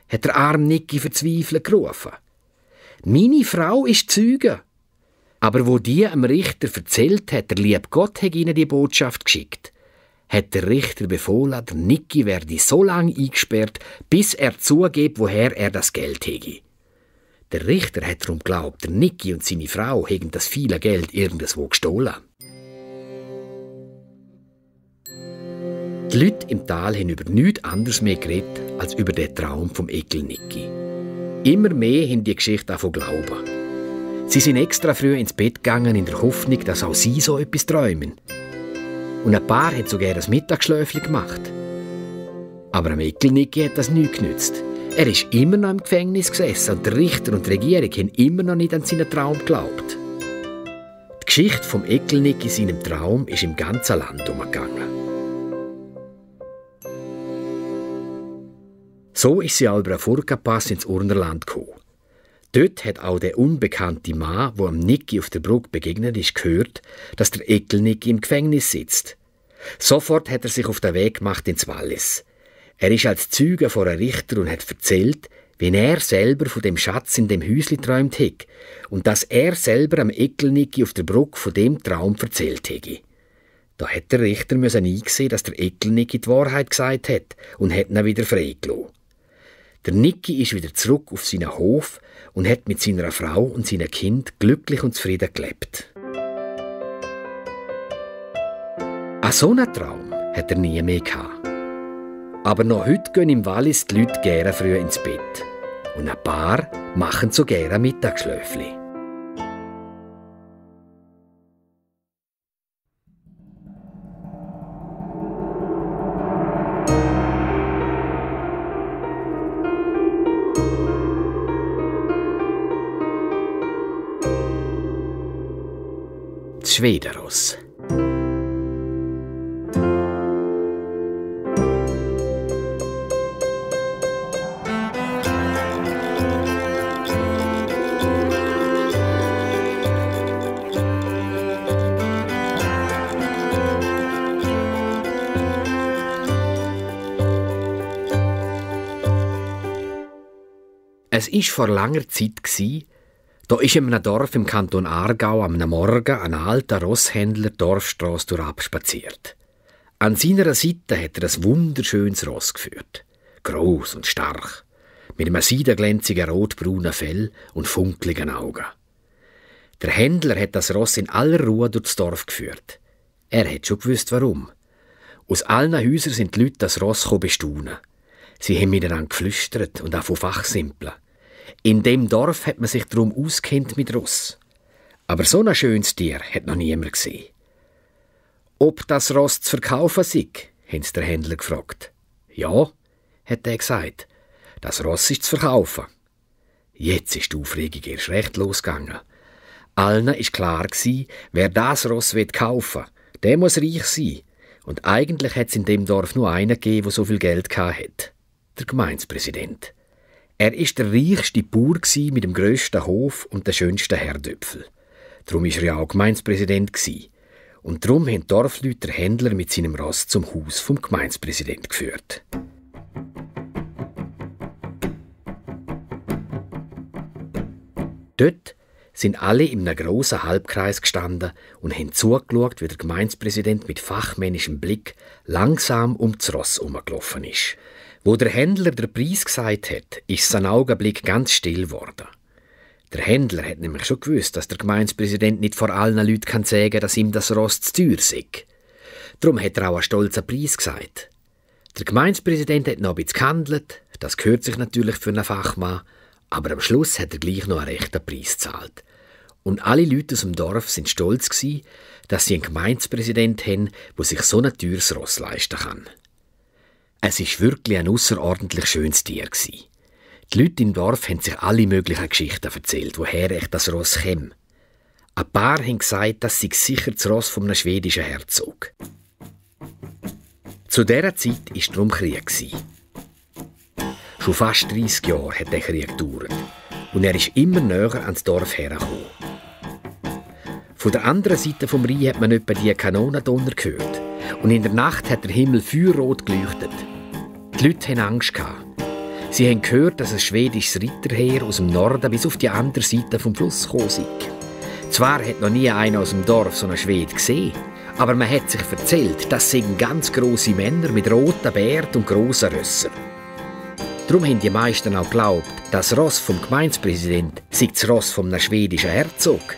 hat der arme Niki verzweifelt gerufen. «Meine Frau ist Zeuge.» Aber wo die am Richter erzählt hat, der liebe Gott hat ihnen die Botschaft geschickt, hat der Richter befohlen, der Niki werde so lange eingesperrt, bis er zugibt, woher er das Geld hege. Der Richter hat darum geglaubt, der Niki und seine Frau hätten das viele Geld irgendwo gestohlen. Die Leute im Tal haben über nichts anderes mehr geredet, als über den Traum vom Eckel-Niki. Immer mehr haben die Geschichte davon glauben. Sie sind extra früh ins Bett gegangen in der Hoffnung, dass auch sie so etwas träumen. Und ein paar hat sogar ein Mittagsschläfchen gemacht. Aber am Eckelnicki hat das nichts genützt. Er ist immer noch im Gefängnis gesessen und der Richter und die Regierung haben immer noch nicht an seinen Traum geglaubt. Die Geschichte vom Eckelnicki, seinem Traum, ist im ganzen Land umgegangen. So ist sie auch über einen Furka-Pass ins Urnerland gekommen. Dort hat auch der unbekannte Mann, der am Nicki auf der Brücke begegnet ist, gehört, dass der Eckelnicki im Gefängnis sitzt. Sofort hat er sich auf den Weg gemacht ins Wallis. Er ist als Zeuge vor einem Richter und hat erzählt, wie er selber von dem Schatz in dem Häusli träumt hat und dass er selber am Eckelnicki auf der Brücke von dem Traum erzählt hätte. Da hat der Richter einsehen, dass der Eckelnicki die Wahrheit gesagt hat und hat ihn wieder freigelassen. Der Nicki ist wieder zurück auf seinen Hof und hat mit seiner Frau und seinem Kind glücklich und zufrieden gelebt. An so einen Traum hat er nie mehr gehabt. Aber noch heute gehen im Wallis die Leute gerne früh ins Bett. Und ein paar machen so gerne Mittagsschläfli. Das Schwedenross. Es war vor langer Zeit, da ist in einem Dorf im Kanton Aargau am Morgen ein alter Rosshändler die Dorfstrasse durchspaziert. An seiner Seite hat er ein wunderschönes Ross geführt. Gross und stark, mit einem seidenglänzigen rotbraunen Fell und funkligen Augen. Der Händler hat das Ross in aller Ruhe durchs Dorf geführt. Er hat schon gewusst, warum. Aus allen Häusern sind die Leute das Ross bestaunen. Sie haben miteinander geflüstert und auch von fachsimpeln. In dem Dorf hat man sich darum auskennt mit Ross. Aber so ein schönes Tier hat noch niemand gesehen. Ob das Ross zu verkaufen sei, haben sie der Händler gefragt. Ja, hat er gesagt, das Ross ist zu verkaufen. Jetzt ist die Aufregung erst recht losgegangen. Allen war klar, wer das Ross kaufen will, der muss reich sein. Und eigentlich hat es in dem Dorf nur einen gegeben, der so viel Geld hatte. Der Gemeindepräsident. Er war der reichste Bauer mit dem grössten Hof und den schönsten Herdöpfel. Darum war er ja auch Gemeindepräsident. Und darum haben die Dorfleute den Händler mit seinem Ross zum Haus vom Gemeindepräsidenten geführt. Dort sind alle in einem grossen Halbkreis gestanden und haben zugeschaut, wie der Gemeindepräsident mit fachmännischem Blick langsam um das Ross herumgelaufen ist. Wo der Händler den Preis gesagt hat, ist sein Augenblick ganz still geworden. Der Händler hat nämlich schon gewusst, dass der Gemeindepräsident nicht vor allen Leuten sagen kann, dass ihm das Ross zu teuer sei. Darum hat er auch einen stolzen Preis gesagt. Der Gemeindepräsident hat noch ein bisschen gehandelt, das gehört sich natürlich für einen Fachmann, aber am Schluss hat er gleich noch einen rechten Preis gezahlt. Und alle Leute aus dem Dorf sind stolz gewesen, dass sie einen Gemeindepräsident haben, der sich so ein teures Ross leisten kann. Es war wirklich ein außerordentlich schönes Tier. Die Leute im Dorf haben sich alle möglichen Geschichten erzählt, woher echt das Ross käme. Ein paar haben gesagt, das sei sicher das Ross von einem schwedischen Herzog. Zu dieser Zeit war darum Krieg. Schon fast 30 Jahre hat der Krieg gedauert und er ist immer näher ans Dorf hergekommen. Von der anderen Seite vom Rhein hat man etwa die Kanonendonner gehört und in der Nacht hat der Himmel feuerrot geleuchtet. Die Leute hatten Angst. Sie haben gehört, dass ein schwedisches Ritterheer aus dem Norden bis auf die andere Seite vom Fluss gekommen sei. Zwar hat noch nie einer aus dem Dorf so einen Schweden gesehen, aber man hat sich erzählt, das seien ganz grosse Männer mit roten Bärten und grossen Rössern. Darum haben die meisten auch geglaubt, das Ross vom Gemeindepräsidenten sei das Ross von einem schwedischen Herzog.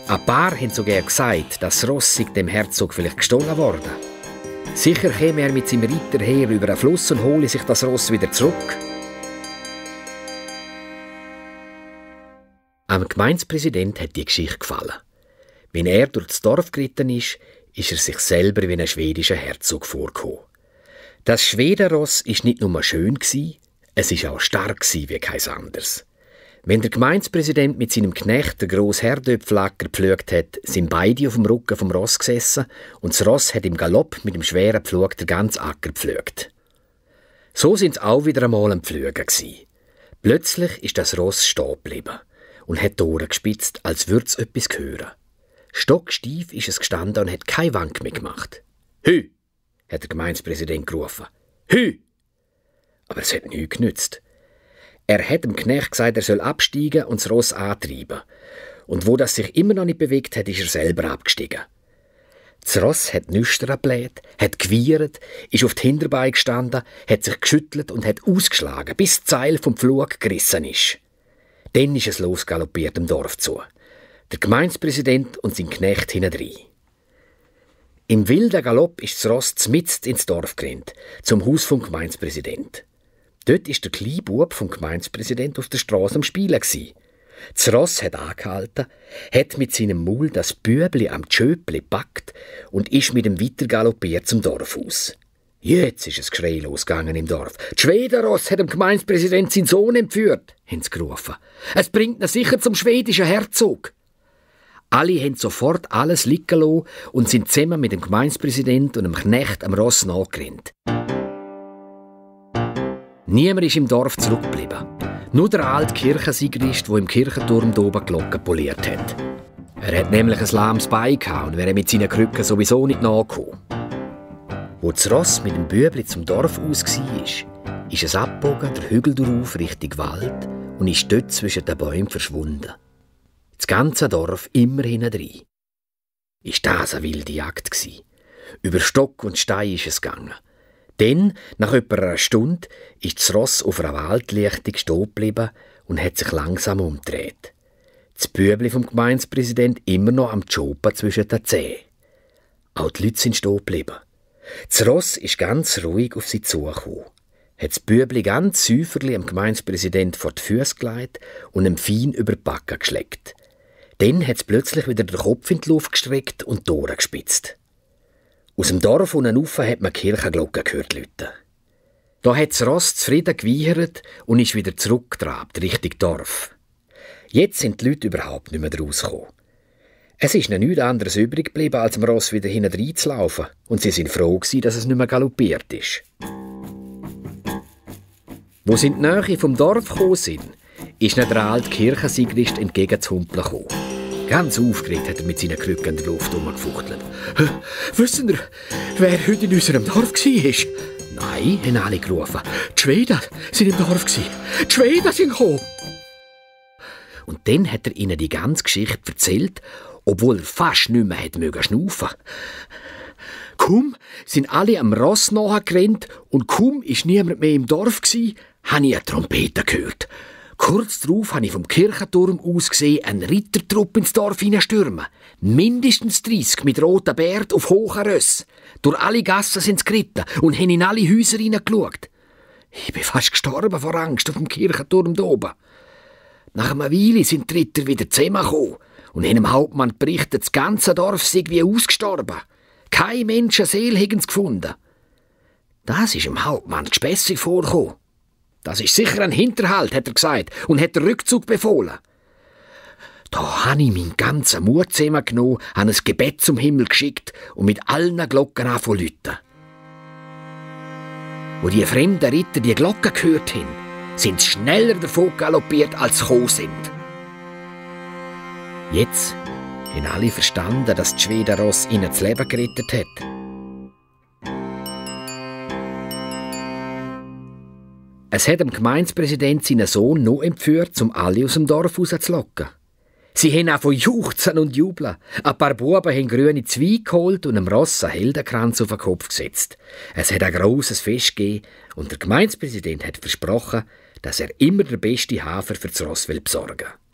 Ein paar haben sogar gesagt, das Ross sei dem Herzog vielleicht gestohlen worden. Sicher käme er mit seinem Ritterheer über den Fluss und hole sich das Ross wieder zurück. Am Gemeindepräsident hat die Geschichte gefallen. Wenn er durch das Dorf geritten ist er sich selber wie ein schwedischer Herzog vorgekommen. Das Schwedenross war nicht nur schön, es war auch stark wie kein anderes. Wenn der Gemeindepräsident mit seinem Knecht den grossen Herdöpfelacker gepflügt hat, sind beide auf dem Rücken vom Ross gesessen und das Ross hat im Galopp mit dem schweren Pflug den ganzen Acker gepflügt. So sind sie auch wieder einmal am Pflügen gsi. Plötzlich ist das Ross stehen geblieben und hat die Ohren gespitzt, als würde es etwas hören. Stocksteif ist es gestanden und hat keine Wank mehr gemacht. «Hü!» hat der Gemeindepräsident gerufen. «Hü!» Aber es hat nichts genützt. Er hat dem Knecht gesagt, er soll absteigen und das Ross antreiben. Und wo das sich immer noch nicht bewegt hat, ist er selber abgestiegen. Das Ross hat nüchtern gebläht, hat gewiehert, ist auf die Hinterbeine gestanden, hat sich geschüttelt und hat ausgeschlagen, bis das Seil vom Pflug gerissen ist. Dann ist es losgaloppiert dem Dorf zu. Der Gemeindepräsident und sein Knecht hintendrein. Im wilden Galopp ist das Ross mitten ins Dorf gerannt, zum Haus vom Gemeindepräsident. Dort war der kleine Bub vom Gemeindepräsident auf der Straße am Spielen. Das Ross hat angehalten, hat mit seinem Maul das Bübli am Tschöpli gepackt und ist mit dem weiter galoppiert zum Dorfhaus. Jetzt ist es Geschrei losgegangen im Dorf. «Das Schwedenross hat dem Gemeindepräsident seinen Sohn entführt», haben sie gerufen. «Es bringt ihn sicher zum schwedischen Herzog.» Alle haben sofort alles liegen lassen und sind zusammen mit dem Gemeindepräsident und dem Knecht am Ross nachgerannt. Niemand ist im Dorf zurückgeblieben. Nur der alte Kirchensigrist, der im Kirchenturm oben Glocken poliert hat. Er hat nämlich ein lahmes Bein gehabt und wäre mit seinen Krücken sowieso nicht nachgekommen. Wo das Ross mit dem Bübli zum Dorf aus war, ist es abgebogen, der Hügel darauf Richtung Wald und ist dort zwischen den Bäumen verschwunden. Das ganze Dorf immer hintendrein. Ist das eine wilde Jagd gsi? Über Stock und Stein ist es gegangen. Dann, nach etwa einer Stunde, ist das Ross auf einer Waldlichtung stehen geblieben und hat sich langsam umgedreht. Das Bübli vom Gemeindepräsident immer noch am Tschopen zwischen den Zehen. Auch die Leute sind stehen geblieben. Das Ross ist ganz ruhig auf sie zugekommen, hat das Bübli ganz säuferlich am Gemeindepräsident vor die Füße gelegt und ihm fein über die Backen geschleckt. Dann hat es plötzlich wieder den Kopf in die Luft gestreckt und die Ohren gespitzt. Aus dem Dorf unten rauf hat man die Kirchenglocken gehört läuten. Da hat das Ross zufrieden gewiehert und ist wieder zurückgetrabt, Richtung Dorf. Jetzt sind die Leute überhaupt nicht mehr rausgekommen. Es ist ihnen nichts anderes übrig geblieben, als dem Ross wieder hinten zu laufen, und sie sind froh gewesen, dass es nicht mehr galoppiert ist. Wo sie in die Nähe vom Dorf gekommen sind, ist ihnen der alte Kirchensigrist entgegenzuhumpeln gekommen. Ganz aufgeregt hat er mit seinen Krücken in der Luft herumgefuchtelt. «Wissen ihr, wer heute in unserem Dorf war?» «Nein», haben alle gerufen. «Die Schweden sind im Dorf. Die Schweden sind gekommen!» Und dann hat er ihnen die ganze Geschichte erzählt, obwohl er fast nicht mehr schnaufen konnte. Kaum sind alle am Ross nachgerannt und kaum war niemand mehr im Dorf, habe ich eine Trompete gehört. Kurz darauf habe ich vom Kirchenturm aus gesehen, einen Rittertrupp ins Dorf hineinstürmen. Mindestens 30 mit roten Bärten auf hohen Rössen. Durch alle Gassen sind sie geritten und haben in alle Häuser hineingeschaut. Ich bin fast gestorben vor Angst auf dem Kirchenturm da oben. Nach einer Weile sind die Ritter wieder zusammengekommen und haben dem Hauptmann berichtet, das ganze Dorf sei wie ausgestorben. Keine Menschenseele haben sie gefunden. Das ist dem Hauptmann gespässig vorgekommen. Das ist sicher ein Hinterhalt, hat er gesagt, und hat den Rückzug befohlen. Da habe ich meinen ganzen Mut zusammengenommen, habe ein Gebet zum Himmel geschickt und mit allen Glocken angefangen zu läuten. Wo die fremden Ritter die Glocken gehört haben, sind sie schneller davon galoppiert, als sie gekommen sind. Jetzt haben alle verstanden, dass das Schwedenross ihnen das Leben gerettet hat. Es hat dem Gemeindepräsident seinen Sohn noch entführt, um alle aus dem Dorf rauszulocken. Sie haben auch von Juchzen und Jubeln. Ein paar Buben haben grüne Zweige geholt und einem Ross einen Heldenkranz auf den Kopf gesetzt. Es hat ein grosses Fest gegeben und der Gemeindepräsident hat versprochen, dass er immer der beste Hafer für das Ross besorgen will.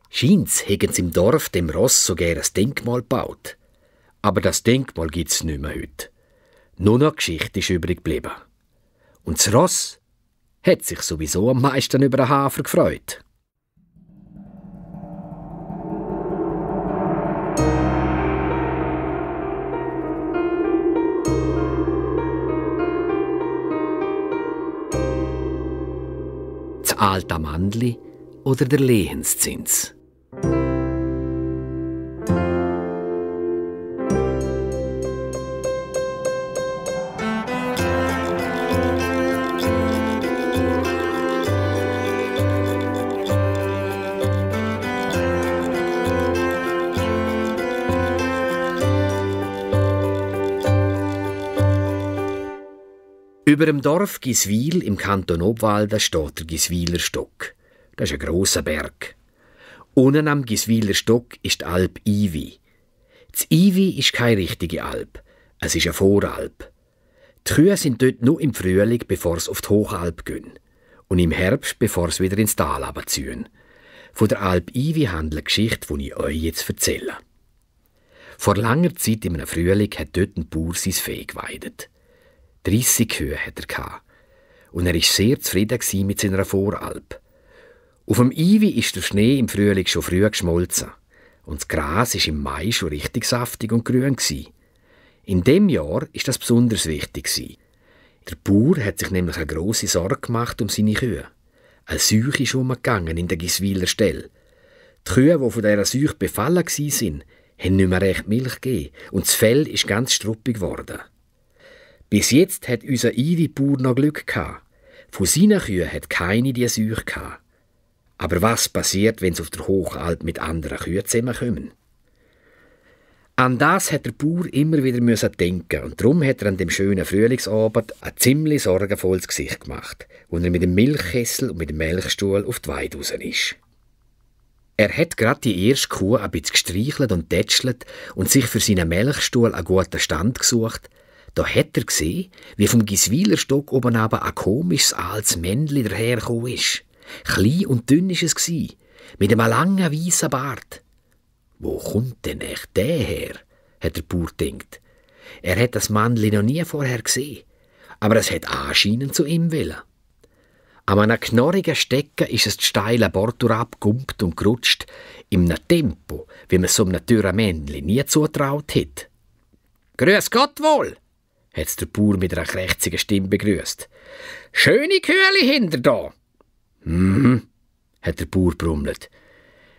Scheint's haben sie im Dorf dem Ross sogar ein Denkmal gebaut. Aber das Denkmal gibt es nicht mehr heute. Nur noch Geschichte ist übrig geblieben. Und das Ross hat sich sowieso am meisten über den Hafer gefreut. alte Mandli oder der Lehenszins. Über dem Dorf Giswil im Kanton Obwalden steht der Giswiler Stock. Das ist ein grosser Berg. Unten am Giswiler Stock ist die Alp Ivi. Das Ivi ist keine richtige Alp. Es ist eine Voralp. Die Kühe sind dort nur im Frühling, bevor sie auf die Hochalp gehen. Und im Herbst, bevor sie wieder ins Tal runterziehen. Von der Alp Ivi handelt eine Geschichte, die ich euch jetzt erzähle. Vor langer Zeit in einem Frühling hat dort ein Bauer sein Vieh geweidet. 30 Kühe hatte er. Und er war sehr zufrieden mit seiner Voralp. Auf dem Ivi ist der Schnee im Frühling schon früh geschmolzen. Und das Gras war im Mai schon richtig saftig und grün. In dem Jahr war das besonders wichtig. Der Bauer hat sich nämlich eine grosse Sorge gemacht um seine Kühe. Eine Seuche ist umgegangen in der Giswiler Stelle. Die Kühe, die von dieser Seuche befallen waren, haben nicht mehr recht Milch gegeben und das Fell ist ganz struppig geworden. Bis jetzt hat unser Ivi-Bauer noch Glück gehabt. Von seinen Kühen hat keine diese Seuche gehabt. Aber was passiert, wenn sie auf der Hochalp mit anderen Kühen zusammenkommen? An das hat der Bauer immer wieder denken und darum hat er an dem schönen Frühlingsabend ein ziemlich sorgenvolles Gesicht gemacht, als er mit dem Milchkessel und mit dem Melkstuhl auf die Weide raus ist. Er hat gerade die erste Kuh ein bisschen gestreichelt und tätschelt und sich für seinen Melkstuhl einen guten Stand gesucht. Da hat er gesehen, wie vom Giswiler Stock oben aber ein komisches altes Männli dahergekommen ist. Klein und dünn war es, mit einem langen weißen Bart. Wo kommt denn echt der her? Hat der Bauer gedacht. Er hat das Männli noch nie vorher gesehen, aber es hat anscheinend zu ihm wollen. An einem knorrigen Stecken ist es die steile Bord abgumpt und gerutscht, in einem Tempo, wie man so einem dürren Männli nie zutraut hat. «Grüß Gott wohl!» hat der Bauer mit einer krächzigen Stimme begrüßt. «Schöne Kühle hinter da!» hat der Bauer brummelt.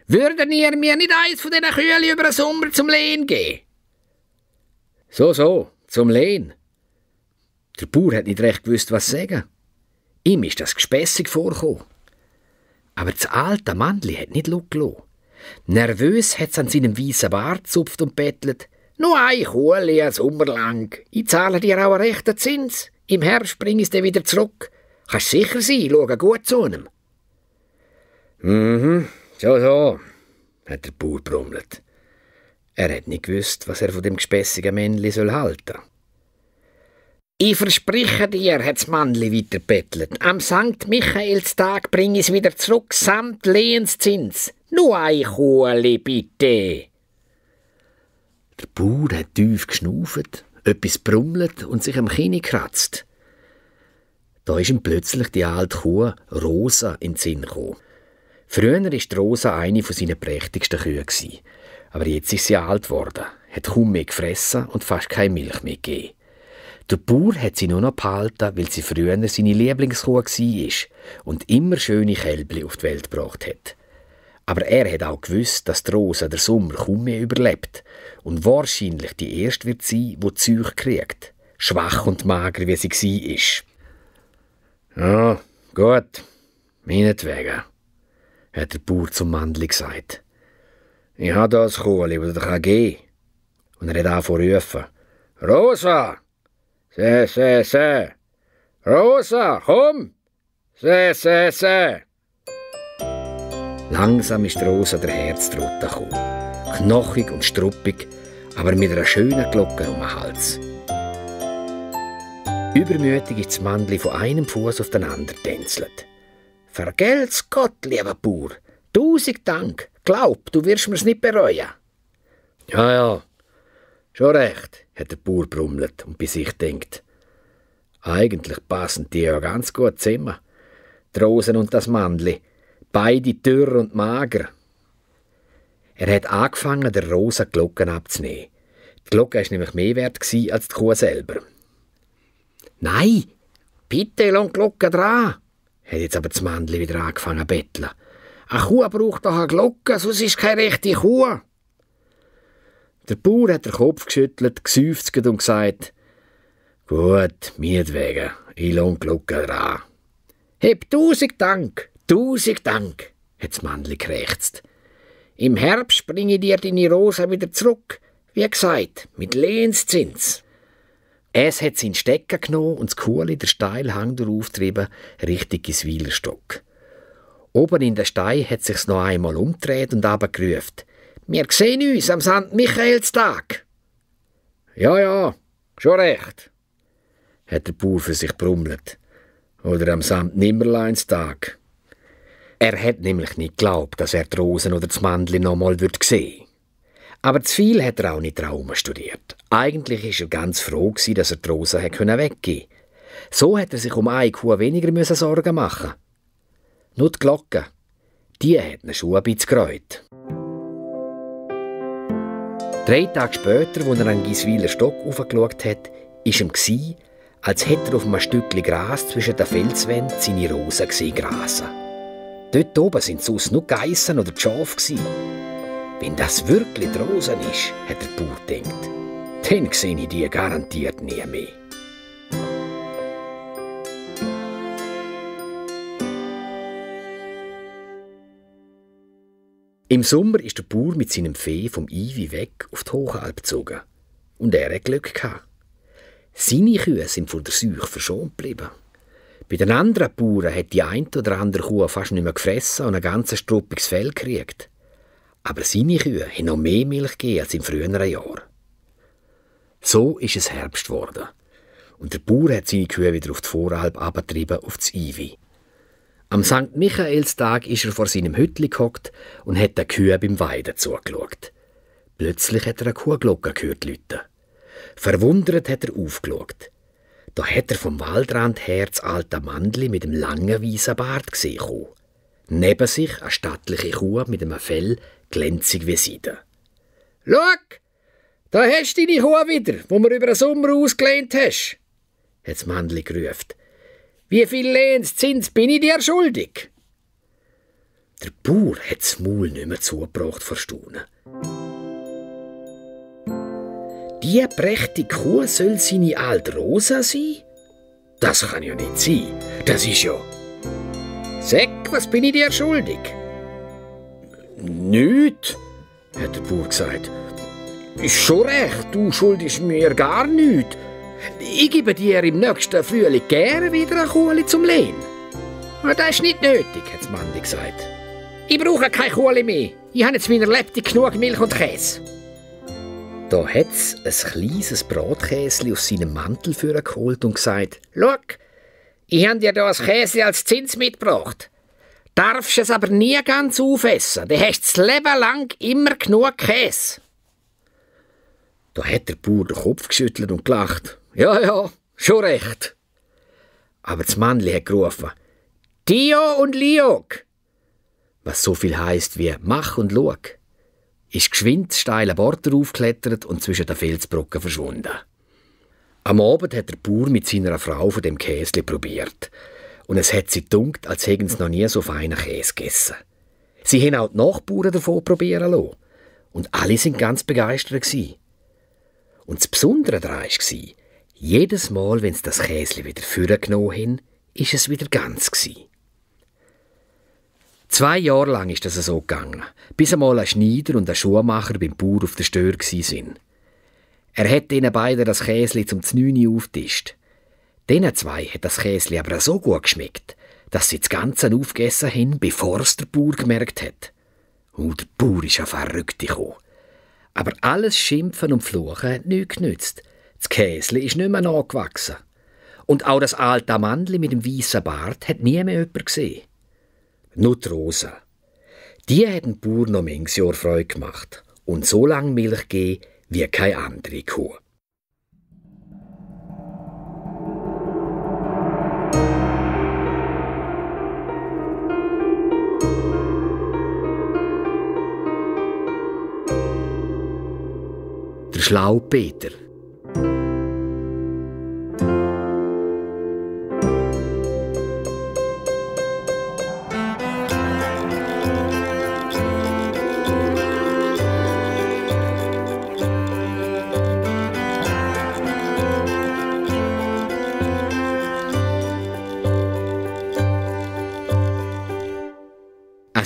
«Würden ihr mir nicht eins von diesen Kühlen über den Sommer zum Lehen geben?» So, zum Lehen. Der Bauer hat nicht recht gewusst, was sagen. Ihm ist das gespässig vorgekommen. Aber das alte Männli hat nicht gelassen. Nervös hat es an seinem weißen Bart gezupft und bettelt. «Nur ein Kuhli, ein Sommer lang. Ich zahle dir auch einen rechten Zins. Im Herbst bringe ich es dir wieder zurück. Kannst sicher sein, schau gut zu ihm.» So, hat der Bauer brummelt. Er hat nicht gewusst, was er von dem gespässigen Männli halten soll. «Ich verspreche dir», hat das Männli weiter bettelt, «am St. Michaelstag bringe ich es wieder zurück, samt Lehenszins. Nur ein Kuhli, bitte.» Der Bauer hat tief geschnauft, etwas brummelt und sich am Kinn gekratzt. Da ist ihm plötzlich die alte Kuh Rosa in den Sinn gekommen. Früher war die Rosa eine von seinen prächtigsten Kühen. Aber jetzt ist sie alt geworden, hat kaum mehr gefressen und fast keine Milch mehr gegeben. Der Bauer hat sie nur noch behalten, weil sie früher seine Lieblingskuh war und immer schöne Kälbchen auf die Welt gebracht hat. Aber er hat auch gewusst, dass die Rosa den Sommer kaum mehr überlebt und wahrscheinlich die erste wird sein, die Seuche kriegt, schwach und mager, wie sie war. «Ja, gut, meinetwegen», hat der Bauer zum Männli gesagt. «Ich habe da ein Kuhli, das dir geben kann.» Und er hat angefangen zu rufen. «Rosa! Se! Rosa, komm! Se! Langsam ist Rosa der Herztrott gekommen. Knochig und struppig, aber mit einer schönen Glocke um den Hals. Übermütig ist das Männli von einem Fuß auf den anderen tänzelt. «Vergelt's Gott, lieber Bauer! 1000 Dank! Glaub, du wirst mir's nicht bereuen!» Ja, schon recht, hat der Bauer brummelt und bei sich denkt. Eigentlich passen die ja ganz gut zusammen. Die Rosen und das Männli, beide dürr und mager. Er hat angefangen, der Rosa die Glocken abzunehmen. Die Glocke war nämlich mehr wert als die Kuh selber. «Nein, bitte lass die Glocke dran!» hat jetzt aber das Männli wieder angefangen zu betteln. Eine Kuh braucht doch eine Glocke, sonst ist keine rechte Kuh. Der Bauer hat den Kopf geschüttelt, geseufzt und gesagt, gut, meinetwegen, ich lasse die Glocke dran. Heb 1000 Dank, 1000 Dank, hat das Männli gekrächzt. Im Herbst bringe ich dir deine Rosen wieder zurück, wie gesagt, mit Lehnszins. Es hat seinen Stecker genommen und das Kuhli den steilen Hang durchgetrieben, Richtung Giswilerstock. Oben in der Stein hat sich's noch einmal umgedreht und runtergerufen. Wir sehen uns am St. Michaelstag. Ja, schon recht, hat der Bauer für sich brummelt. Oder am St. Nimmerleinstag. Er hat nämlich nicht geglaubt, dass er die Rosen oder das Männli noch mal sehen würde. Aber zu viel hat er auch nicht studiert. Eigentlich war er ganz froh, dass er die Rosen weggeben konnte. So hat er sich um eine Kuh weniger Sorgen machen. Nur die Glocke, die hat ihn schon ein bisschen gereut. 3 Tage später, als er an Giswiler Stock hochgeschaut hat, war ihm, als hätte er auf einem Stückchen Gras zwischen den Felswänden seine Rosen grasen. Dort oben waren sonst nur Geissen oder die Schafe. Wenn das wirklich die Rosen ist, hat der Bauer gedacht, dann sehe ich die garantiert nie mehr. Im Sommer ist der Bauer mit seinem Vieh vom Iwi weg auf die Hochalp gezogen. Und er hatte Glück gehabt. Seine Kühe sind von der Seuche verschont geblieben. Bei den anderen Bauern hat die eine oder andere Kuh fast nicht mehr gefressen und ein ganz struppiges Fell gekriegt. Aber seine Kühe haben noch mehr Milch gegeben als im früheren Jahr. So ist es Herbst geworden. Und der Bauer hat seine Kühe wieder auf die Voralp abgetrieben, auf das Iwi. Am St. Michaelstag ist er vor seinem Hüttli gehockt und hat den Kühen beim Weiden zugeschaut. Plötzlich hat er eine Kuhglocke gehört läuten. Verwundert hat er aufgeschaut. Da hat er vom Waldrand her das alte Männli mit dem langen weißen Bart gesehen. Neben sich eine stattliche Kuh mit einem Fell, glänzig wie Seide. «Schau, da hast du deine Kuh wieder, die du über den Sommer ausgelehnt hast», hat das Männli gerufen. «Wie viel Lehnszins bin ich dir schuldig?» Der Bauer hat das Maul nicht mehr zugebracht vor Staunen. Die prächtige Kuh soll seine alte Rosa sein? Das kann ja nicht sein. Das ist ja... «Sag, was bin ich dir schuldig?» «Nichts», hat der Bauer gesagt. «Ist schon recht, du schuldest mir gar nichts. Ich gebe dir im nächsten Frühling gerne wieder eine Kuh zum Lehn.» «Das ist nicht nötig», hat das Mann gesagt. «Ich brauche keine Kuh mehr. Ich habe jetzt meiner Lebte genug Milch und Käse.» Da hat es ein kleines Bratkäsli aus seinem Mantel geholt und gesagt, «Schau, ich habe dir hier ein Käse als Zins mitgebracht. Darfst es aber nie ganz aufessen, dann hast du das Leben lang immer genug Käse.» Da hat der Bauer den Kopf geschüttelt und gelacht. «Ja, schon recht.» Aber das Männli hat gerufen, «Tio und Liog!» Was so viel heisst wie «Mach und schau», ist geschwind steile Border aufgeklettert und zwischen den Felsbrocken verschwunden. Am Abend hat der Bauer mit seiner Frau von dem Käsli probiert. Und es hat sie gedunkt, als hätten sie noch nie so feinen Käse gegessen. Sie haben auch die Nachbarn davon probieren lassen. Und alle waren ganz begeistert. Und das Besondere daran war, jedes Mal, wenn sie das Käsli wieder vorgenommen haben, war es wieder ganz. 2 Jahre lang ist das so gegangen, bis einmal ein Schneider und ein Schuhmacher beim Bauer auf der Stör waren. Er hat ihnen beiden das Käsli zum 9 aufgetischt. Diesen 2 hat das Käsli aber so gut geschmeckt, dass sie das Ganze aufgegessen haben, bevor es der Bauer gemerkt hat. Und der Bauer ist auf verrückt gekommen. Aber alles Schimpfen und Fluchen hat nichts genützt. Das Käsli ist nicht mehr nachgewachsen. Und auch das alte Männli mit dem weißen Bart hat nie mehr jemand gesehen. Nur die Rosa. Die hat dem Bauer noch manches Jahr Freude gemacht und so lange Milch gegeben wie keine andere Kuh. Der schlaue Peter. Der 1.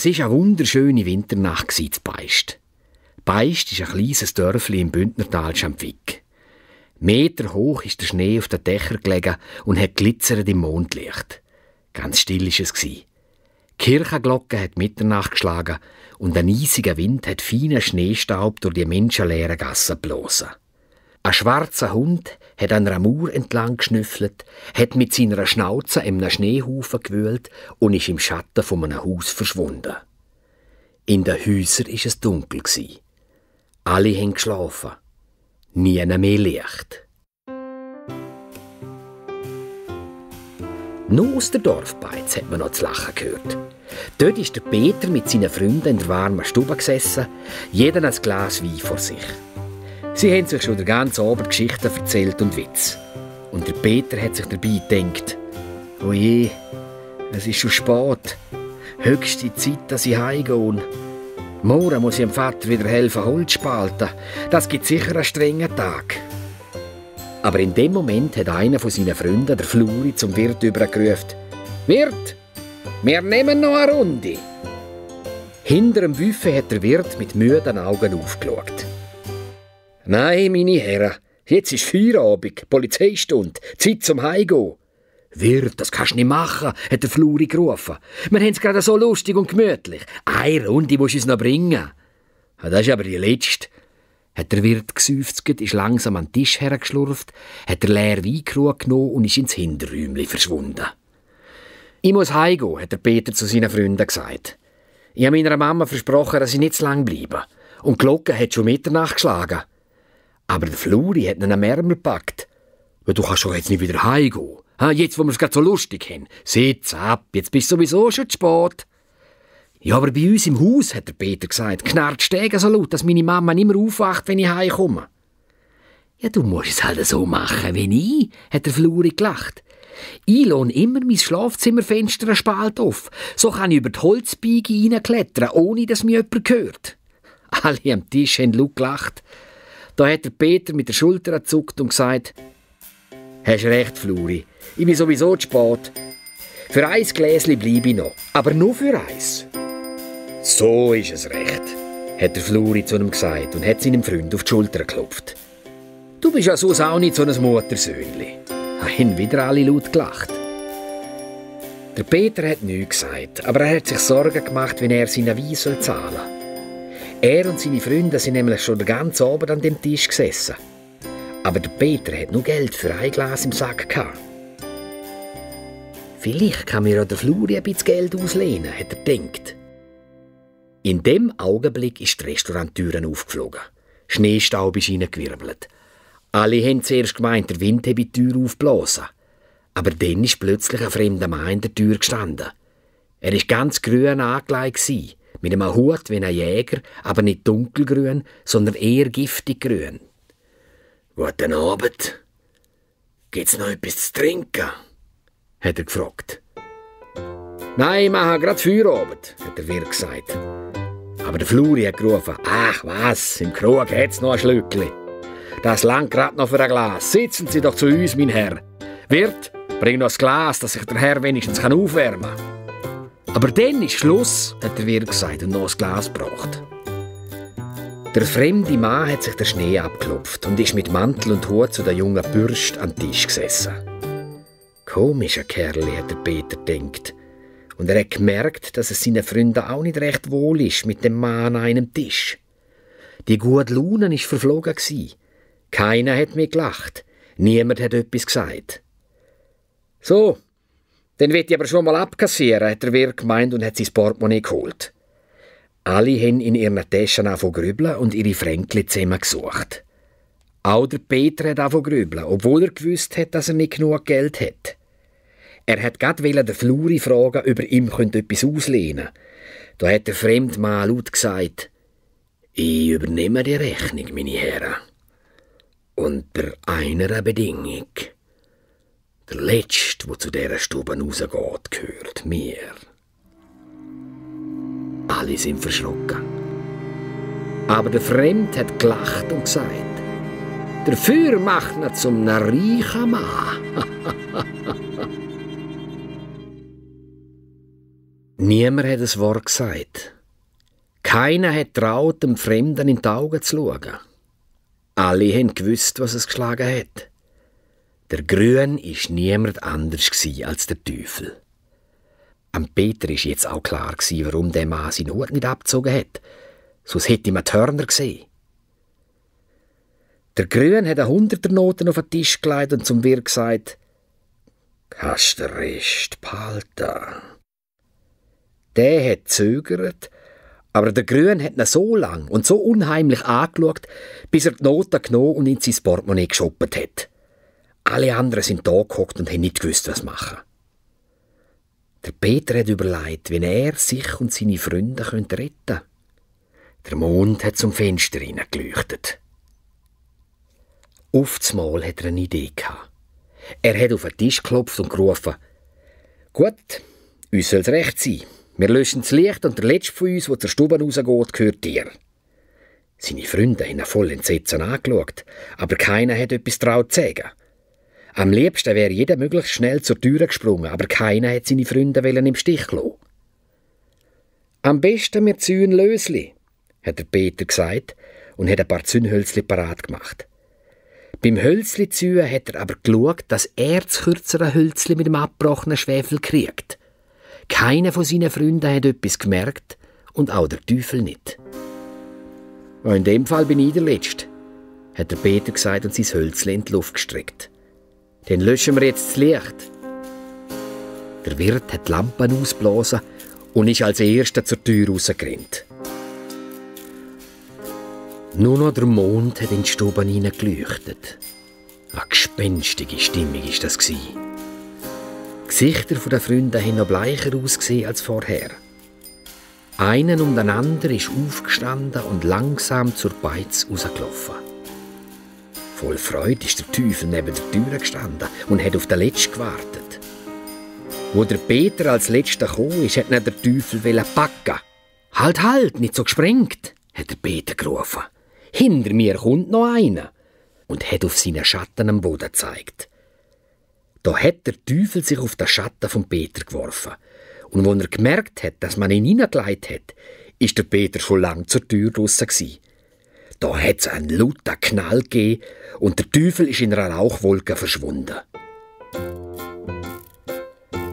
Es war eine wunderschöne Winternacht in Beist. Beist ist ein kleines Dörfli im Bündnertal Schamfik. Meter hoch ist der Schnee auf den Dächern gelegen und hat glitzert im Mondlicht. Ganz still war es. Die Kirchenglocke hat Mitternacht geschlagen und ein eisiger Wind hat feinen Schneestaub durch die menschenleeren Gassen geblasen. Ein schwarzer Hund hat an einer Mauer entlang geschnüffelt, hat mit seiner Schnauze in einem Schneehaufen gewühlt und ist im Schatten von einem Haus verschwunden. In den Häusern war es dunkel. Alle haben geschlafen. Nie mehr Licht. Nur aus der Dorfbeiz hat man noch das Lachen gehört. Dort ist der Peter mit seinen Freunden in der warmen Stube gesessen, jeder ein Glas Wein vor sich. Sie haben sich schon den ganzen Abend Geschichten erzählt und Witz. Und der Peter hat sich dabei gedacht, «Oh je, es ist schon spät. Höchste Zeit, dass ich heimgehe. Morgen muss ich dem Vater wieder helfen, Holz spalten. Das gibt sicher einen strengen Tag.» Aber in dem Moment hat einer von seinen Freunden, der Fluri, zum Wirt übergerufen, «Wirt, wir nehmen noch eine Runde.» Hinter dem Buffet hat der Wirt mit müden Augen aufgeschaut. «Nein, meine Herren, jetzt ist Feierabend, Polizeistunde, Zeit zum Heimgehen.» «Wirt, das kannst du nicht machen», hat der Fluri gerufen. «Wir haben es gerade so lustig und gemütlich. Eine Runde musst du uns noch bringen.» «Das ist aber die letzte.» Hat der Wirt geseufzt, ist langsam an den Tisch hergeschlurft, hat den leeren Weinkrug genommen und ist ins Hinterräumchen verschwunden. «Ich muss heimgehen», hat der Peter zu seinen Freunden gesagt. «Ich habe meiner Mama versprochen, dass ich nicht zu lange bleibe. Und die Glocke hat schon Mitternacht geschlagen.» Aber der Fluri hat ihn am Ärmel gepackt. «Du kannst doch jetzt nicht wieder heimgehen. Jetzt, wo wir es gerade so lustig haben. Sitz ab, jetzt bist du sowieso schon zu spät.» «Ja, aber bei uns im Haus», hat der Peter gesagt, «knarrt Stege so laut, dass meine Mama immer aufwacht, wenn ich heimkomme.» «Ja, du musst es halt so machen wie ich», hat der Fluri gelacht. «Ich lohne immer mein Schlafzimmerfenster einen Spalt auf. So kann ich über die Holzbeige reinklettern, ohne dass mir jemand hört.» Alle am Tisch haben laut gelacht. Da hat der Peter mit der Schulter gezuckt und gesagt, «Hast recht, Fluri, ich bin sowieso zu spät. Für ein Gläschen bleibe ich noch, aber nur für eins.» «So ist es recht», hat der Fluri zu ihm gesagt und hat seinem Freund auf die Schulter geklopft. «Du bist ja sonst auch nicht so ein Muttersöhnli.» Haben wieder alle laut gelacht. Der Peter hat nichts gesagt, aber er hat sich Sorgen gemacht, wenn er seine Wein zahlen soll. Er und seine Freunde sind nämlich schon den ganzen Abend an dem Tisch gesessen. Aber der Peter hat nur Geld für ein Glas im Sack gehabt. «Vielleicht kann mir auch der Fluri ein bisschen Geld auslehnen», hat er gedacht. In dem Augenblick ist die Restauranttüre aufgeflogen. Schneestaub ist reingewirbelt. Alle haben zuerst gemeint, der Wind habe die Tür aufgeblasen. Aber dann ist plötzlich ein fremder Mann in der Tür gestanden. Er war ganz grün angelegt, mit einem Hut wie ein Jäger, aber nicht dunkelgrün, sondern eher giftig grün. «Guten Abend. Gibt's noch etwas zu trinken?» hat er gefragt. «Nein, ich mache gerade Feierabend», hat der Wirt gesagt. Aber der Fluri hat gerufen, «Ach was, im Krug hat's noch ein Schlückli. Das langt gerade noch für ein Glas. Sitzen Sie doch zu uns, mein Herr. Wirt, bring noch ein Glas, dass sich der Herr wenigstens aufwärmen kann.» «Aber dann ist Schluss», hat der Wirt gesagt und noch ein Glas gebracht. Der fremde Mann hat sich den Schnee abgeklopft und ist mit Mantel und Hut zu der jungen Bürst an den Tisch gesessen. Komischer Kerl, hat der Peter gedacht. Und er hat gemerkt, dass es seinen Freunden auch nicht recht wohl ist mit dem Mann an einem Tisch. Die gute Laune war verflogen. Keiner hat mehr gelacht. Niemand hat etwas gesagt. «So, dann will ich aber schon mal abkassieren», hat der Wirt gemeint und hat sein Portemonnaie geholt. Alle haben in ihren Taschen angefangen zu grübeln und ihre Fränkli zusammengesucht. Auch der Peter hat angefangen zu grübeln, obwohl er gewusst hat, dass er nicht genug Geld hat. Er hat gerade den Fluri fragen, ob er ihm etwas auslehnen könnte. Da hat der fremde Mann laut gesagt, «Ich übernehme die Rechnung, meine Herren. Unter einer Bedingung. Der Letzte, der zu dieser Stube rausgeht, gehört mir.» Alle sind verschrocken. Aber der Fremde hat gelacht und gesagt, «Dafür macht ihn zum reichen Mann.» Niemand hat ein Wort gesagt. Keiner hat traut, dem Fremden in die Augen zu schauen. Alle haben gewusst, was es geschlagen hat. Der Grün war niemand anders als der Teufel. Am Peter war jetzt auch klar, warum der Mann seinen Hut nicht abgezogen hat. Sonst hätte man die Hörner gesehen. Der Grün hat 100er-Noten auf den Tisch gelegt und zum Wirt gesagt: «Hast du den Rest behalten?» Der hat zögert, aber der Grün hat ihn so lang und so unheimlich angeschaut, bis er die Noten genommen und in sein Portemonnaie geschoppt hat. Alle anderen sind da gehockt und haben nicht gewusst, was machen. Der Peter hat überlegt, wie er sich und seine Freunde retten könnte. Der Mond hat zum Fenster hineingeleuchtet. Auf einmal hat er eine Idee gehabt. Er hat auf den Tisch geklopft und gerufen: «Gut, uns soll es recht sein. Wir löschen das Licht und der Letzte von uns, der zur Stube rausgeht, gehört dir.» Seine Freunde haben ihn voll Entsetzen angeschaut, aber keiner hat etwas traut zu sagen. Am liebsten wäre jeder möglichst schnell zur Tür gesprungen, aber keiner hat seine Freunde im Stich lassen. «Am besten wir ziehen Lösli», hat der Peter gesagt und hat ein paar Zündhölzli parat gemacht. Beim Hölzli ziehen hat er aber geschaut, dass er das kürzere Hölzli mit dem abgebrochenen Schwefel kriegt. Keiner von seinen Freunden hat etwas gemerkt und auch der Teufel nicht. «In dem Fall bin ich der Letzte», hat der Peter gesagt und sein Hölzli in die Luft gestreckt. «Dann löschen wir jetzt das Licht.» Der Wirt hat die Lampen ausgeblasen und ist als Erster zur Tür rausgerannt. Nur noch der Mond hat in die Stube hineingeleuchtet. Eine gespenstige Stimmung war das. Die Gesichter der Freunde haben noch bleicher ausgesehen als vorher. Einen um den anderen ist aufgestanden und langsam zur Beiz rausgelaufen. Voll Freude ist der Teufel neben der Tür gestanden und hat auf den Letzten gewartet. Wo der Peter als Letzter kam, hat ihn der Teufel packen. Halt, nicht so gesprengt, hat der Peter gerufen. «Hinter mir kommt noch einer!» und hat auf seinen Schatten am Boden gezeigt. Da hat der Teufel sich auf den Schatten von Peter geworfen. Und als er gemerkt hat, dass man ihn hineingelegt hat, ist der Peter schon lang zur Tür draussen gsi. Da hat es einen lauten Knall gegeben und der Teufel ist in einer Rauchwolke verschwunden.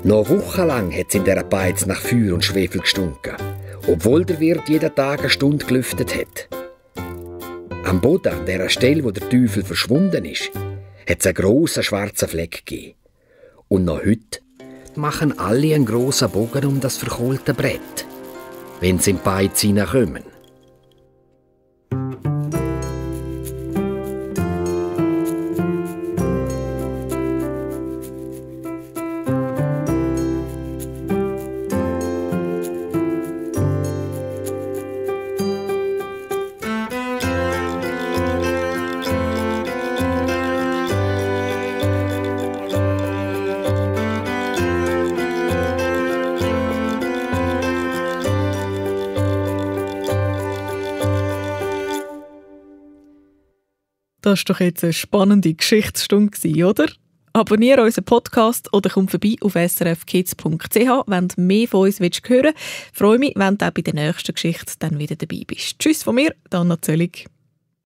Noch wochenlang hat es in dieser Beiz nach Feuer und Schwefel gestunken, obwohl der Wirt jeden Tag eine Stunde gelüftet hat. Am Boden, an der Stelle, wo der Teufel verschwunden ist, hat es einen grossen schwarzen Fleck gegeben. Und noch heute machen alle einen grossen Bogen um das verkohlte Brett, wenn sie in die Beiz hineinkommen. Das war doch jetzt eine spannende Geschichtsstunde, oder? Abonniere unseren Podcast oder komm vorbei auf srfkids.ch, wenn du mehr von uns hören willst. Ich freue mich, wenn du auch bei der nächsten Geschichte dann wieder dabei bist. Tschüss von mir, Anna Zöllig.